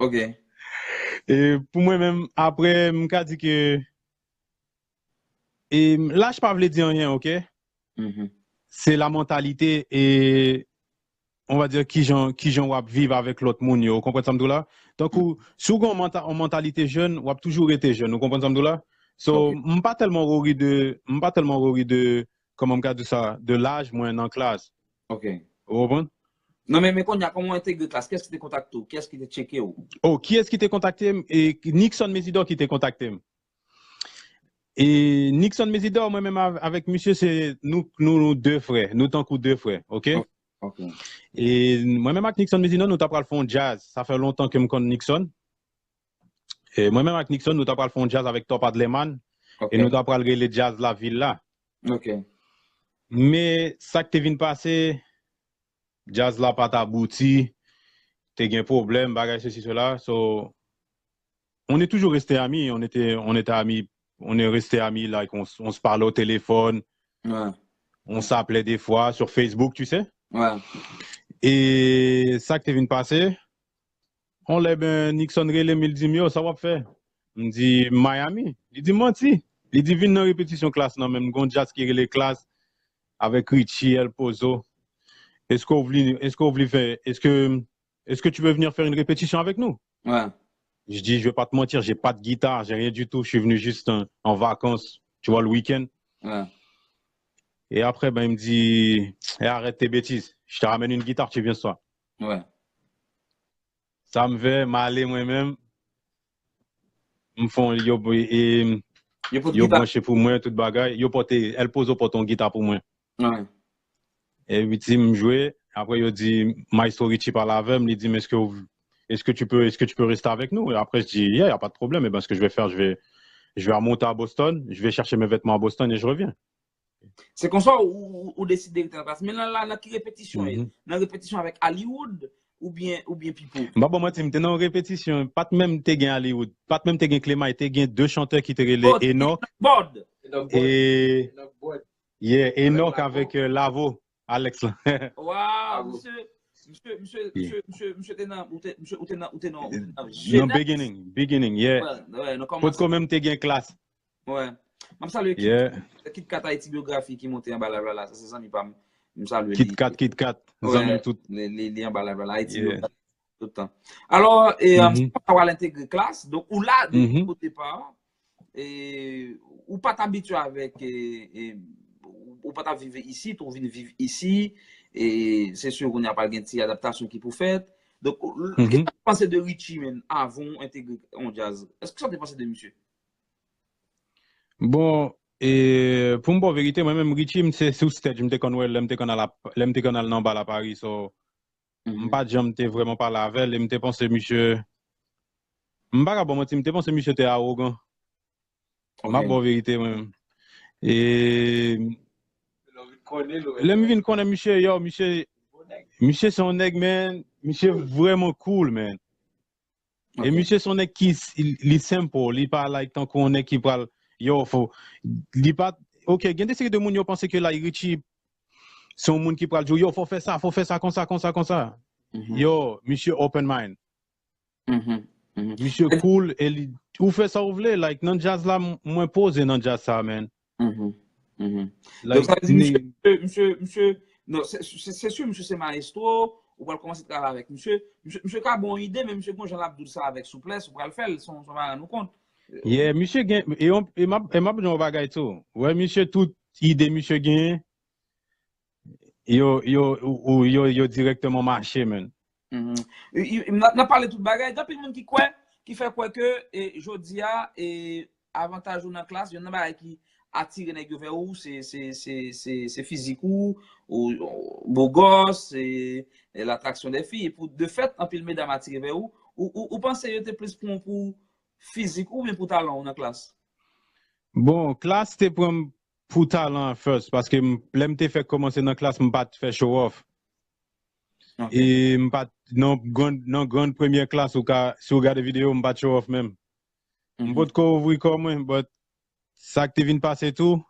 Ok. E pou mwen menm, apre, m ka di ke e, laj pa vle di anyen, ok? Se la mantalite e on va dire kijan kijan w ap viv avèk lòt moun yo, ou konprann sa m di w la? Tankou si w gen yon mantalite jèn, w ap toujou rete jèn, ou konprann sa m di w la? So, m pa tèlman wori de, m pa tèlman wori de, kòman m ka di sa, de laj mwen nan klas. Ok. Ou konprann? Non, men, men kounye a, kòman w entegre klas? Kiyès ki te kontakte w? Kiyès ki te tcheke w? Oh, kiyès ki te kontakte m? E Nixon Mesidor ki te kontakte m. E Nixon Mesidor, mwen menm avèk misye, se nou, nou, nou de frè. Nou tankou de frè, ok? Ok. E mwen menm ak Nixon Mesidor, nou ta pral fè yon djaz. Sa fè lontan ke m konn Nixon. E mwen menm ak Nixon, nou ta pral fè yon djaz avèk Top Adlerman. E nou ta pral rele djaz Lavil la. Ok. Men sa k te vin pase, djaz la pa t abouti, te gen pwoblèm, bagay sesi, sela. So, on est toujours resté amis, on était, on était amis, on est resté amis, like, on, on se parlait au téléphone, on s'appelait des fois sur Facebook, tu sais. E sa k te vin pase, on lè, ben, Nixon rele m, li di m, yo, sa w ap fè? M di, Miami. Li di m manti. Li di, vin nan repetisyon klas nan, men m gon djaz ki rele klas avèk Richie, El Pozo. Est-ce que vous voulez, est-ce que vous voulez faire, est-ce que, est-ce que tu veux venir faire une répétition avec nous? Ouais. Je dis, je vais pas te mentir, j'ai pas de guitare, j'ai rien du tout, je suis venu juste en, en vacances, tu vois, le week-end. Ouais. Et après, ben, il me dit, eh, arrête tes bêtises, je te ramène une guitare, tu viens ce soir. Ouais. Sa m fè, m ale mwen menm. M fè yon, yo, e, yo branche pou mwen, tout bagay. Yo pote, El Pozo pote yon gita pou mwen. E pi ti m jwe, apre yo di, Maestro Richie pale avè m, li di m, est-ce que, est-ce que tu peux, est-ce que tu peux rester avec nous? Et après, je dis, yeah, y a pas de problème. Eh ben, ce que je vais faire, je vais, je vais monter à Boston, je vais chercher mes vêtements à Boston et je reviens. Se konsa ou, ou, ou deside rete nan klas. Men nan la, nan ki repetisyon ye? Nan repetisyon avèk Hollywood oubyen, oubyen Pipo? M pa ba w manti, m te nan yon repetisyon. Pa t menm te gen Hollywood. Pa t menm te gen Clemay. Te gen de chantè ki te rele Enoch. E, yeah, Enoch avèk euh, Lavo, Alex la. Waw, misye, misye, misye, misye, misye, misye te nan, ou te, misye, ou te nan, ou te nan, ou te nan jenès. Nan beginning, beginning, yeah. Potko menm te gen klas. Wè. M ap salye Kit, Kit Kat Ayiti Byografi ki monte anba live la la. Sa se zanmi pa m. M salye li. Kit Kat, Kit Kat. Zanmi m tout. Li, li, li anba live la la. Ayiti Byografi tout tan. Alò, e, um, sa w al entegre klas. Donk, ou la depi o depa. E, ou pa t abitye avèk, e, e, ou, ou pa t ap viv isit, ou vin viv isi. E, se si kounye a pral gen ti adaptasyon ki pou fèt. Donk, kisa w panse de Richie, menm, avan w entegre yon djaz? Èske sa w te panse de misye? Bon, e, pou m ba w verite, mwen menm Richie, m se sou stage, m te konn wè l, lè m te konn al, lè m te konn al nan bal a Pari, so, m pa t janm te vrèman pale avè l, e m te panse misye, m pa ka ba w manti, m te panse misye te awogan. M ap ba w verite, mwen menm. E, lè m vin konnen misye, yo, misye, misye se yon nèg, man, misye vrèman cool, man. E misye se yon nèg ki, li simple, li pa like tankou yon nèg ki pral, yo, fò, li pa, ok, gen de seri de moun yo panse ke Guy Richie se yon moun ki pral di w, yo, fò fè sa, fò fè sa, konsa, konsa, konsa. Yo, misye open mind. Misye cool, e li, ou fè sa ou vle, like, nan djaz la, m- mwen poze nan djaz sa, man. Donk, sa vle di, misye, misye, misye, non, se se- se si misye se mayestwo, ou pral kòmanse travay avèk misye, misye, misye ka ba w ide, men misye gon jan l ap di w sa avèk souplès, ou pral fè l, san w pa rann ou kont. Yeah, misye gen, e yon- e m ap e m ap di yon bagay tou. Wè, misye, tout ide misye genyen, yo, yo, ou- ou- yo, yo dirèkteman mache, man. Mhm. I- i- N ap n ap pale tout bagay. Gen anpil moun ki kwè, ki fè kwè ke e, jodi a, e, avantaj ou nan klas, youn nan bagay ki atire nèg yo vè ou, se se- se- se- se fizik ou, ou, ou bogòs, e, e latraksyon dè fi. E pou, de fèt, anpil medam atire vè ou. Ou, ou, ou panse yo te plis pran w pou fizik ou oubyen pou talan ou nan klas? Bon, klas te pran m pou talan an first, paske m- lè m te fèk kòmanse nan klas, m pa t fè show off. E m pa t nan gran, nan gran premyè klas, ou ka, si w gade videyo, m pa t show off menm. M potko ouvri kò mwen, but sa k te vin pase tou,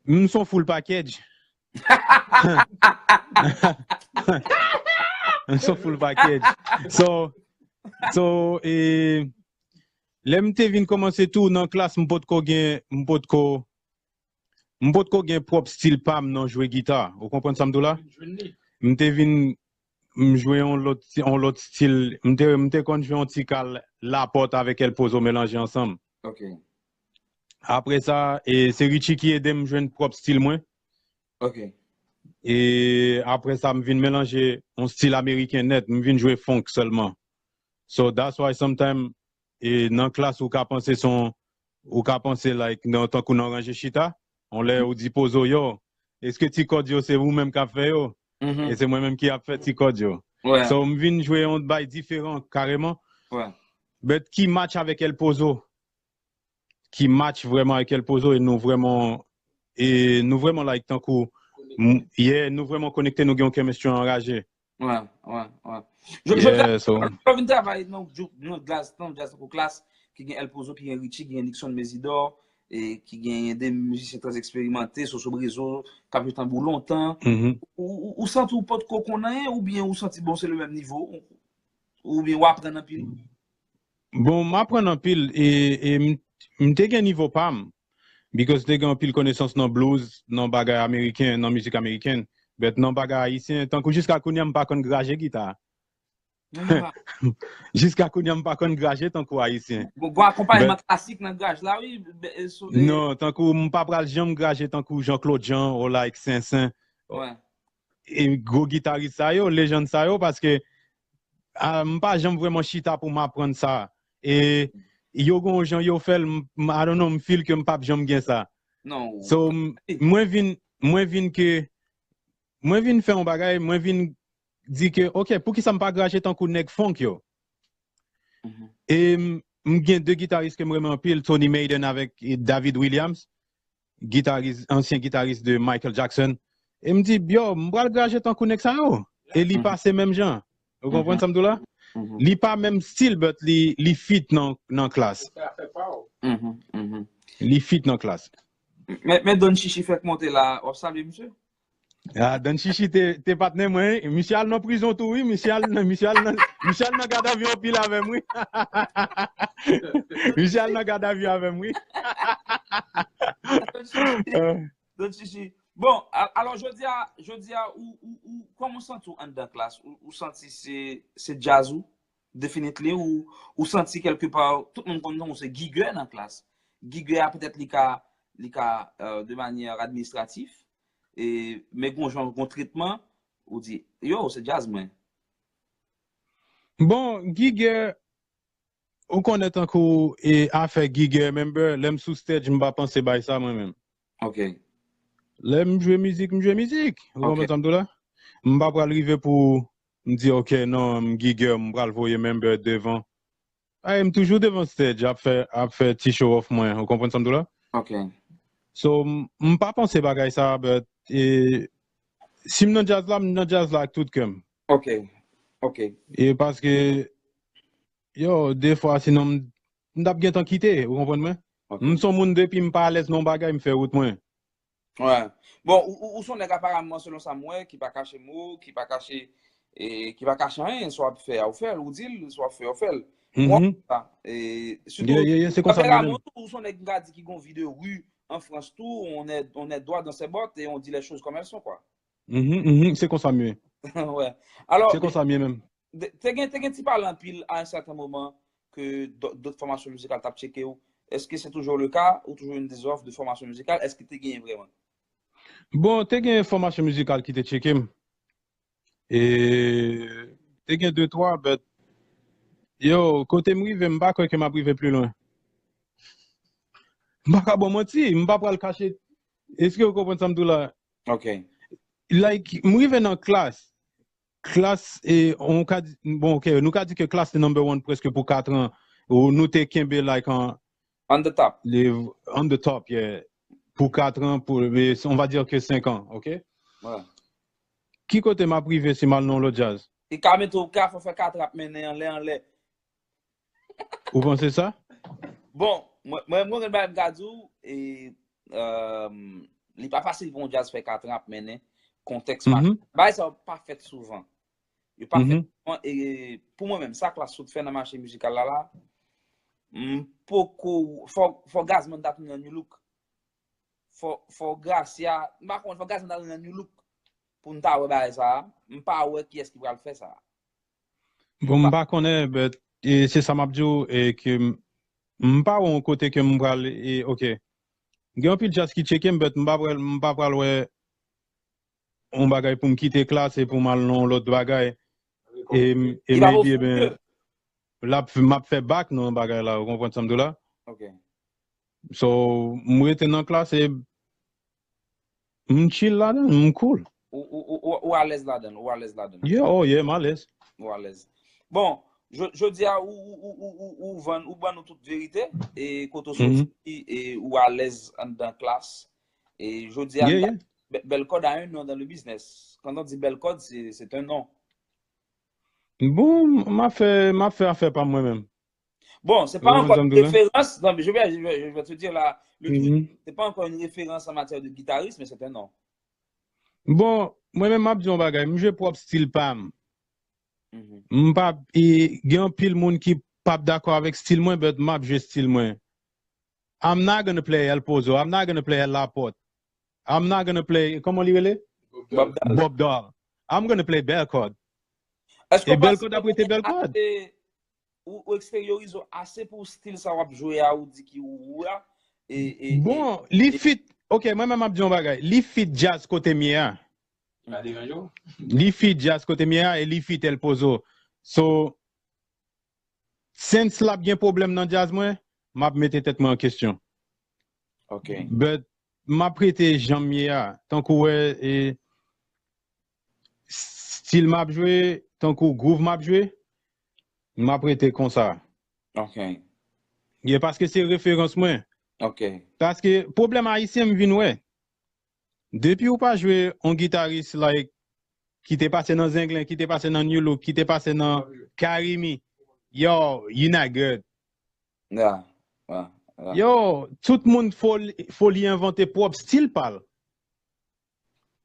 m s on full package. M s on full package. So, so, e, lè m te vin kòmanse tou nan klas, m potko gen, m potko, m potko gen pwòp stil pa m nan jwe gita. Ou konprann sa m di w la? M te vin, m jwe yon lòt, yon lòt stil. M te, m te konn jwe yon ti kal Lapòt avèk El Pozo melanje ansanm. Ok. Apre sa, e, se Richie ki ede m jwenn pwòp stil mwen. Ok. E apre sa, m vin melanje yon stil ameriken nèt. M vin jwe funk sèlman. So, that's why sometimes, e, nan klas, ou ka panse se yon, ou ka panse, like, nan, tankou nan ranje chita, yon lè ou di Pozo, yo, èske ti kòd yo se ou menm k ap fè yo? E se mwen menm ki ap fè ti kòd yo. So, m vin jwe yon bay diferan kareman. But ki match avèk El Pozo. Ki match vrèman avèk El Pozo e nou vrèman, e nou vrèman, like, tankou, m- yeah, nou vrèman konekte, nou gen yon chemistry anraje. Wè, wè, wè. Jodi a, yeah, so, lè w vin travay nan djaz, nan djaz tankou klas, ki gen El Pozo, ki gen Richie, ki gen Nixon Mezidor, e ki gen de mizisyen trè eksperimante, Soso Brezo, k ap jwe tanbou lontan. Ou, ou, ou santi w potko konn anyen, oubyen ou santi, bon, se le menm nivo, oubyen w aprann anpil? Bon, m aprann anpil, e, e m, m te gen nivo pa m, because te gen anpil konesans nan blues, nan bagay ameriken, nan mizik ameriken, but nan bagay ayisyen, tankou jiska kounye a, m pa konn graje gita. Jiska kounye a, m pa konn graje tankou ayisyen. Bon, bon akonpayman klasik nan graj la, wi. Non, tankou m pa pral janm graje tankou Jean Claude Jean, ou like Sensen. E gwo gitaris sa yo, lejann sa yo, paske, a, m pa janm vrèman chita pou m aprann sa. E yo gon jan yo fè l, m- m- I don't know, m feel ke m p ap janm gen sa. So, m- mwen vin, mwen vin ke, mwen vin fè yon bagay, mwen vin di ke, ok, poukisa m pa graje tankou nèg funk yo? E m- m gen de gitaris ke m renmen anpil, Tony Maiden avèk, e, David Williams, gitaris, ansyen gitaris de Michael Jackson. E m di, yo, m pral graje tankou nèg sa yo. E li pase menm jan. Ou konprann sa m di w la? Li pa menm stil, but li, li fit nan, nan klas. Li fit nan klas. Men, men Don Chichi fèk monte la, w ap salye misye? Ah, Don Chichi te, te patnè mwen, wi. Misye al nan prizon tou, wi. Misye al nan, misye al nan, misye al nan gadavi anpil avè m, wi. Misye al nan gadavi avè m, wi. Don Chichi. Bon, a- alò, jodi a, jodi a, ou, ou, ou, kòman w santi w anndan klas? Ou, ou santi se, se djaz ou? Definitely, ou, ou santi kèlkepa, tout moun konn non w se Guy Guer nan klas. Guy Guer a, petèt, li ka, li ka, euh, de manyè administratif, e, men gon jan, gon tretman, ou di, yo, se djaz mwen. Bon, Guy Guer, ou konnen tankou, e, afè Guy Guer, member, lè m sou stage, m pa panse bay sa mwen menm. Ok. Lè m jwe mizik, m jwe mizik. Ou konprann sa m di w la? M pa pral rive pou m di, ok, non, m Guy Guer, m pral voye member devan. Ay, m toujou devan stage, ap fè, ap fè ti show off mwen. Ou konprann sa m di w la? Ok. So, m, m pa panse bagay sa, but, e, si m nan djaz la, m nan djaz la ak tout kè m. Ok. Ok. E paske, yo, defwa, sinon m, m t ap gentan kite, ou konprann mwen? M se yon moun depi m pa alèz nan yon bagay, m fè wout mwen. Bon, ou, ou, ou se yon nèg aparamman, selon sa m wè, ki pa kache mo, ki pa kache, e, ki pa kache anyen, sa w ap fè a, ou fè l, ou di l, sa w ap fè, ou fè l. Mwen, sa, e, sitou, se konsa mwen menm. Ou se yon nèg m ka di ki gon vi de ri an Frans tou, on est, on est droit dans ses bottes et on dit les choses comme elles sont, quoi. Mhm, mhm, se konsa m ye. Ouais. Alors, Se konsa m ye menm. Te gen, te gen ti pale anpil à un certain moment que d'autres formations musicales t ap tcheke w. Èske se toujou le ka ou toujou une des offres de formation musicale? Èske te genyen vrèman? Bon, te gen fòmasyon mizikal ki te tcheke m. E te gen de twa, but yo, kote m rive, m pa kwè ke m ap rive pli lwen. M pa ka ba w manti, m pa pral kache. Èske w konprann sa m di w la? Ok. Like, m rive nan klas. Klas, e, on ka di, bon, ok, nou ka di ke klas te number one prèske pou kat an. Ou nou te kenbe, like, an, On the top. le, on the top, yeah. Pou kat an, pou, e, on va dire ke senk an, ok? Ouais. Ki kote m ap rive si m al nan yon lòt djaz? Li ka mete w ka fè kat an ap mennen anlè, anlè. Ou panse sa? Bon, mwen, mwen, mwen, gen bagay m ka di w, e, euh, li pa fasil pou yon djaz fè kat an ap mennen, kontèks mache. Bagay sa yo pa fèt souvan. Yo pa fèt souvan, e pou mwen menm, sa Klass sot fè nan mache mizikal la, la, m poko, fò, fò Gazman ta tounen nan Nu Look. Fò, fò Gracia, m pa konn, fò Gazman ta tounen nan Nu Look pou n ta wè bagay sa a. M pa wè kiyès ki pral fè sa a. Bon, m pa konnen, but, e, se sa m ap di w, e ke m, m pa wè yon kote ke m pral, e, ok. Gen anpil djaz ki tcheke m, but m pa pral, m pa pral wè yon bagay pou m kite Klass e pou m al nan yon lòt bagay. E, e maybe, e ben, l ap, m ap fè back nan yon bagay la, ou konprann sa m di w la? Ok. So, m rete nan Klass e m chill ladan, m cool. Ou, ou, ou, ou, ou alèz ladan, ou alèz ladan. Yeah, oh yeah, m alèz. Ou alèz. Bon, jo-, jodi a, ou, ou, ou, ou, ou, ou vann, ou ban nou tout verite, e kote w soti, e ou alèz anndan Klass. E jodi a, Yeah, yeah. Be-, Belkod a un nom dans le business. Quand on dit Belkod, c'est, c'est un nom. Bon, m ap fè, m ap fè afè pa m mwen menm. Bon, c'est pas encore une référence. Non, mais je vais, je vais, je vais te dire là, le truc, c'est pas encore une référence en matière de guitariste, mais c'est un nom. Bon, mwen menm m ap di yon bagay, m jwe pwòp stil pa m. M pa, e, gen anpil moun ki p ap dakò avèk stil mwen, but m ap jwe stil mwen. I'm not gonna play El Pozo. I'm not gonna play El Laporte. I'm not gonna play, kòman li rele? Bob Dal. Bob Dal. I'm gonna play Belkod. Èske E Belkod ap rete Belkod. Ou, ou eksperyorize w ase pou stil sa w ap jwe a, ou di ki ou, ou a? E, e, e, Bon, li fit. Ok, mwen menm m ap di yon bagay. Li fit djaz kote m ye a. Pa deranje w. Li fit djaz kote m ye a e li fit El Pozo. So, since l ap gen pwoblèm nan djaz mwen, m ap mete tèt mwen an kesyon. Ok. But m ap rete jan m ye a. Tankou wè, e, stil m ap jwe, tankou groove m ap jwe, m ap rete konsa. Ok. Yeah, paske se referans mwen. Ok. Paske pwoblèm ayisyen m vin wè. Depi ou pa jwe yon gitaris, like, ki te pase nan Zenglen, ki te pase nan Nu Look, ki te pase nan Carimi, yo, you not good. Yeah, yeah, yeah. Yo, tout moun fò, fò li envante pwòp stil pa l.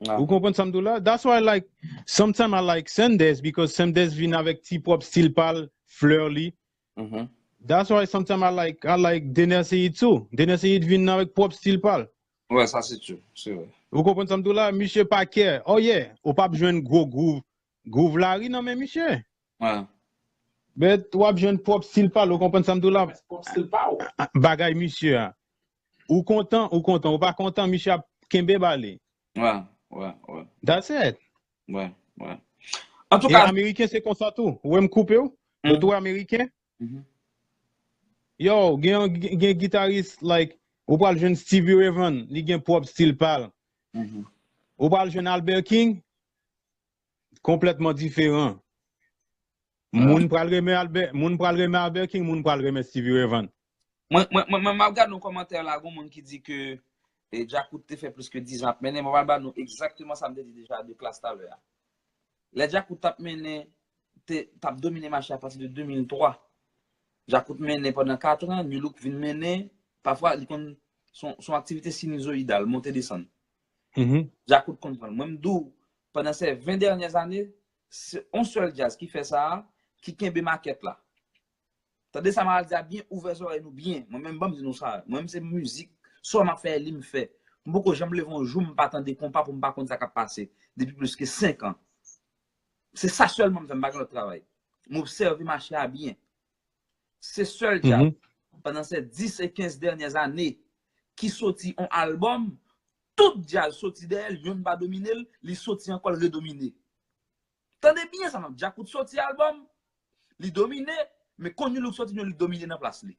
Yeah. Ou konprann sa m di w la? That's why, like, sometimes I like Sanders, because Sanders vin avèk ti pwòp stil pa l, flè li. Mhm. That's why sometimes I like, I like Dener Ceïd too. Dener Ceïd vin avèk pwòp stil pa l. Wè, sa se true, se vre. Ou konprann sa m di w la? Misye pa kè. Oh yeah, ou p ap jwenn gwo groove, groove lari nan men misye. Wè. But w ap jwenn pwòp stil pa l, ou konprann sa m di w la? Pwòp stil pa w. Bagay misye a. Ou kontan, ou kontan. Ou pa kontan, misye ap kenbe ba li. Wè, wè, wè. That's it. Wè, wè. E Ameriken se konsa tou. Ou wè m koupe w? But ou wè Ameriken? Mhm. Yo, gen, gen, gen gitaris, like, ou pral jwenn Stevie Ray Vaughan, li gen pwòp stil pa l. Mhm. Ou pral jwenn Albert King, konplètman diferan. Moun pral renmen Albert, moun pral renmen Albert King, moun pral renmen Stevie Ray Vaughan. Mwen, mwen, mwen, mwen, m ap gade yon kòmantè la, gon moun ki di ke, e, Djakout te fè plis ke diz an ap mennen, mwen pral ba nou egzakteman sa m te di deja de Klass talè a. Lè Djakout t ap mennen, te, t ap domine mache a pati de de mil twa. Djakout mennen pandan katran, Nu Look vin mennen, pafwa li konn son, son aktivite sinizoidal, monte desann. Mhm. Djakout konn pran l. Mwen m di w, pandan se ven dènyè zane, se yon sèl djaz ki fè sa a, ki kenbe makèt la. Tande sa m al di a byen, ouvè zòrèy nou byen. Mwen menm ban m di nou sa. Mwen menm se mizik, sa m ap fè li m fè. M poko janm leve yon jou m pa tande konpa pou m pa konn sa k ap pase. Depi plis ke senk an. Se sa sèlman m fè, m pa gen lòt travay. M obsève mache a byen. Se sèl djaz, Mhm. pandan se dis e kenz dènyè zane, ki soti yon albòm, tout djaz soti dèyè l, youn pa domine l, li soti ankò, l redomine. Tande byen sa, m ap Djakout soti albòm, li domine, men kon Nu Look soti, Nu Look domine nan plas li.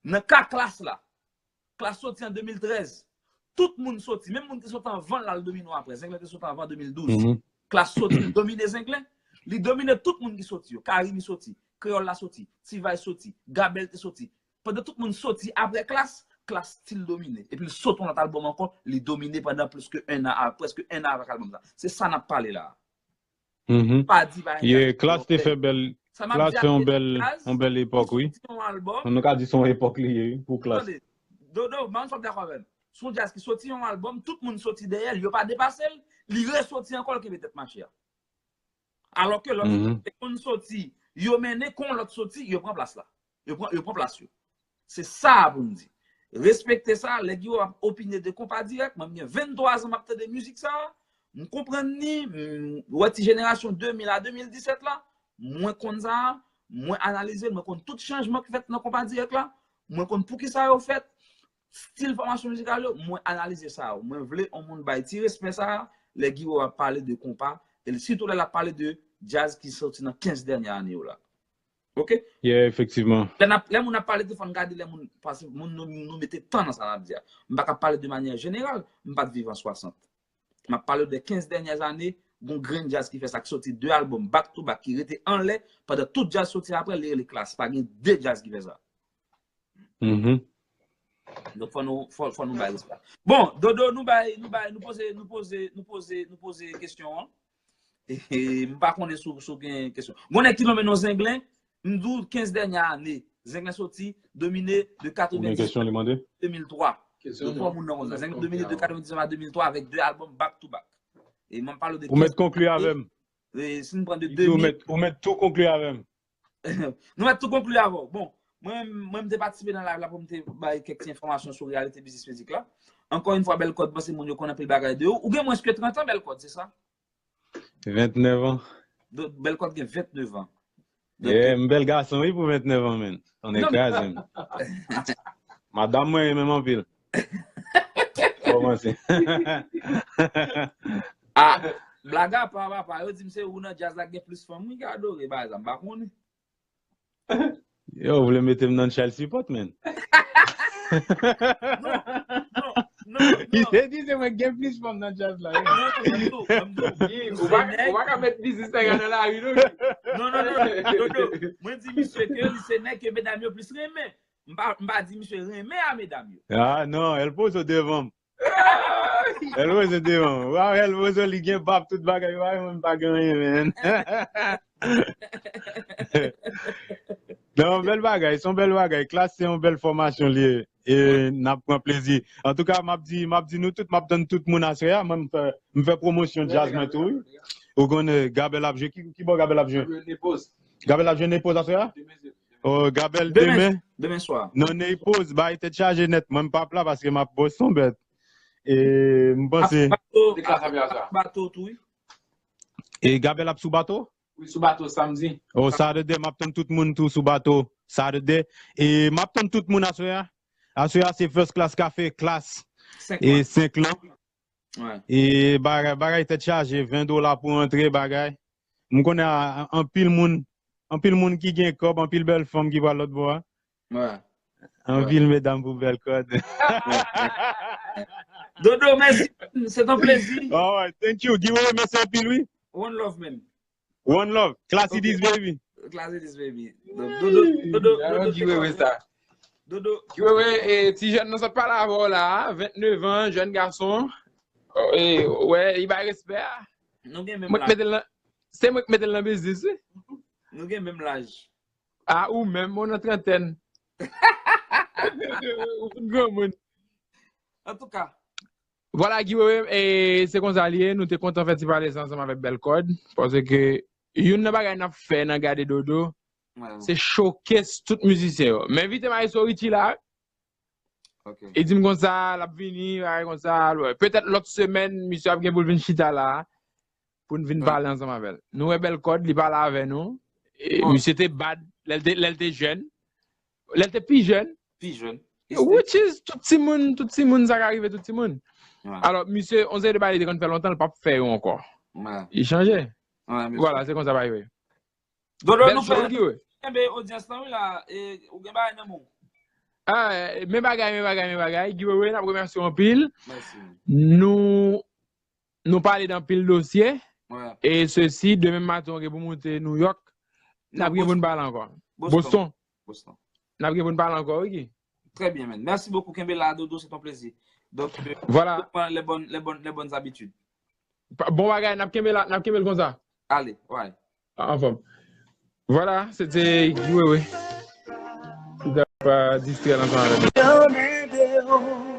Nan ka Klass la, Klass soti an de mil trèz, tout moun soti, menm moun ki soti anvan l la, l domine w apre. Zenglen te soti anvan de mil douz. Mhm. Klass soti, li domine Zenglen, li domine tout moun ki soti yo. Carimi soti, Kreyòl la soti, T-Vice soti, Gabèl te soti. Pandan tout moun soti apre Klass, Klass still domine. Epi l sot yon lòt albòm ankò, li domine pandan plis ke en an, a, prèske en an avèk albòm sa. Se sa n ap pale la. Mhm. Pa di pa Yeah, Klass te fè bèl, Sa m ap Klass di fè a yon se bèl, Klass, yon bèl epòk, wi. Yon albòm. Nou ka di se yon epòk li ye, wi, pou Klass. Tande, Dodo, m pa konn si w ap dakò avè m. Se yon djaz ki soti yon albòm, tout moun soti dèyè l, yo pa depase l, li resoti ankò, l kenbe tèt mache a. Alò ke lòt Mhm. te konn soti, yo mennen, kon lòt soti, yo pran plas la. Yo pran, yo pran plas yo. Se sa a pou m di. Respekte sa, lè Giwo ap opine de konpa dirèk, mwen m gen venntwa zan m ap tande mizik sa a, m konprann li, m wè ti jenerasyon de mil a de mil disèt la, mwen konn sa a, mwen analize l, mwen konn tout chanjman ki fèt nan konpa dirèk la, mwen konn poukisa yo fèt, stil fòmasyon mizikal yo, mwen analize sa yo. Mwen vle yon moun bay ti respè sa a, lè Giwo ap pale de konpa, e sitou lè l ap pale de djaz ki soti nan kenz dènyè ane yo la. Ok? Yeah, efektivman. Lè, n ap, lè moun ap pale, te fò n gade lè moun, paske moun nou, nou mete tan nan sa n ap di a. M pa ka pale de manyè jeneral, m pa t viv an swasant. M ap pale de kenz dènyè zane, gon grenn djaz ki fè sa, ki soti de albòm back to back, ki rete anlè, pandan tout djaz soti apre, li rele Klass. Pa gen de djaz ki fè sa. Mhm. Donk, fò nou, fò, fò nou bay respè. Bon, Dodo, nou bay, nou bay, nou poze, nou poze, nou poze, nou poze kesyon an. E, e, m pa konnen si w, si w gen kesyon. Gon nèg ki nonmen non Zenglen, m di w kenz dènyè ane, Zenglen soti, domine de Ou gen kesyon li mande? de mil twa. Kesyon Donk, fò moun nan konn sa. Zenglen domine de katrevendiznèf a de mil twa avèk de albòm back to back. E mwen m pale de Ou mèt konkli avè m. E, si n pran de Ou de mil, mèt, ou mèt tou konkli avè m. Nou mèt tou konkli avè w. Bon, mwen, mwen m te patisipe nan live la pou m te bay kèk ti enfòmasyon sou reyalite biznis mizik la. Ankò yon fwa, Bèl Kòd, panse moun yo konn anpil bagay de ou. Ou gen mwens ke trant an, Bèl Kòd, se sa? Ventnèf an. Donk, Bèl Kòd gen ventnèf an. Donk, Yeah, m bèl gason, wi, pou ventnèf an, men. Tonnè Non, kraze m. Madanm mwen renmen m anpil. Kòmanse. Ah, blaga pa papa, yo di m se ou nan djaz la ki gen plis fanm, wi, ki adore, pa egzanp, m pa konnen. Yo, ou vle mete m nan child support, men. Non, non, non, Li non. te di se mwen ki gen plis fanm nan djaz la, wi. Non, non, non, non, non. Ou pa, ou pa ka met biznis nèg la nan lari, non. Non, non, non, non, non. Mwen di misye ke li se nèg ke medam yo plis renmen. M pa, m pa di misye renmen a medam yo. Ah, non, El Pozo devan m. El Pozo devan m. Wa, El Pozo, li gen bab, tout bagay, wa, mwen m pa gen anyen, men. Non, bèl bagay, se yon bèl bagay. Klass se yon bèl fòmasyon li ye. E n ap pran plezi. Antouka, m ap di, m ap di nou tout, m ap tann tout moun aswè a. Mwen, m fè, m fè pwomosyon djaz mwen tou, wi. Ou konnen, Gabèl ap jwe. Ki, ki bò Gabèl ap jwe? Gabèl ap jwe Nepoz aswè a? Oh, Gabèl demen. Demen swa. Non, Nepoz, bay tèt chaje nèt. Mwen, m p ap la paske m ap Boston, but. E m panse. Bato, bato tou, wi. E Gabèl ap sou bato? Wi, sou bato samdi. Oh, Saturday, m ap tann tout moun tou sou bato. Saturday. E m ap tann tout moun aswè a. Aswè a, se First Class Café, Klass. E senk lan. E bagay, bagay tèt chaje, ven dola pou antre, bagay. M konnen a, a, anpil moun, anpil moun ki gen kòb, anpil bèl fanm ki pral lòt bò a. Anpil medam pou bèl kòd. Dodo, mèsi. Se ton plezi. Alright, thank you. Giwo, mèsi anpil, wi. One love, man. One love. Classy this baby. Classy this baby. Dodo, Dodo, Dodo, Giwewe sa. Dodo. Giwewe, e, ti jèn nan sot pale avè w la, ventnèf an, jèn gason. E, wè, li bay respè a. Nou gen menm laj. Se mwen k mete l nan biznis, wi. Nou gen menm laj. A, ou menm, ou nan trantèn. Ou vin granmoun. Antouka. Vwala, Guy Wewe, e se konsa li ye. Nou te kontan fè ti pale sa ansanm avèk Bèl Kòd. Paske youn nan bagay n ap fè nan Gade Dodo, se showcase tout mizisyen yo. Men envite Maestro Richie la. Li di m konsa, l ap vini, bagay konsa. Petèt lòt semèn, misye ap gen pou l vin chita la pou n vin pale ansanm avè l. Nou wè Bèl Kòd, li pale avè nou. E misye te bad lè l te, lè l te jèn. Lè l te pi jèn. Pi jèn. Which is, tout timoun, tout timoun, sa ka rive tout timoun. Alò, misye, on seri de bagay li te konn fè lontan, l p ap fè yo ankò. Li chanje. Vwala, se konsa bagay yo ye. Dodo, nou fè kenbe odyans lan wi la, e ou gen bagay nan men w. Ah, men bagay, men bagay, men bagay. Guy Wewe, n ap remèsye w anpil. Mèsi. Nou, nou pale de anpil dosye. E sesi, demen maten, w gen pou moute New York. N ap gen pou n pale ankò. Boston. Boston. N ap gen pou n pale ankò, wi. Très bien, man. Merci beaucoup. Kenbe la, Dodo, c'est un plaisir. Donc, euh, Voilà. Reprends les bonnes, les bonnes, les bonnes habitudes. Pa- Bon bagay, n ap kenbe la, n ap kenbe l konsa. Allez, ouais. Anfòm. Vwala, se te Guy Wewe. Ki t ap, euh, distrè l ansanm avè nou.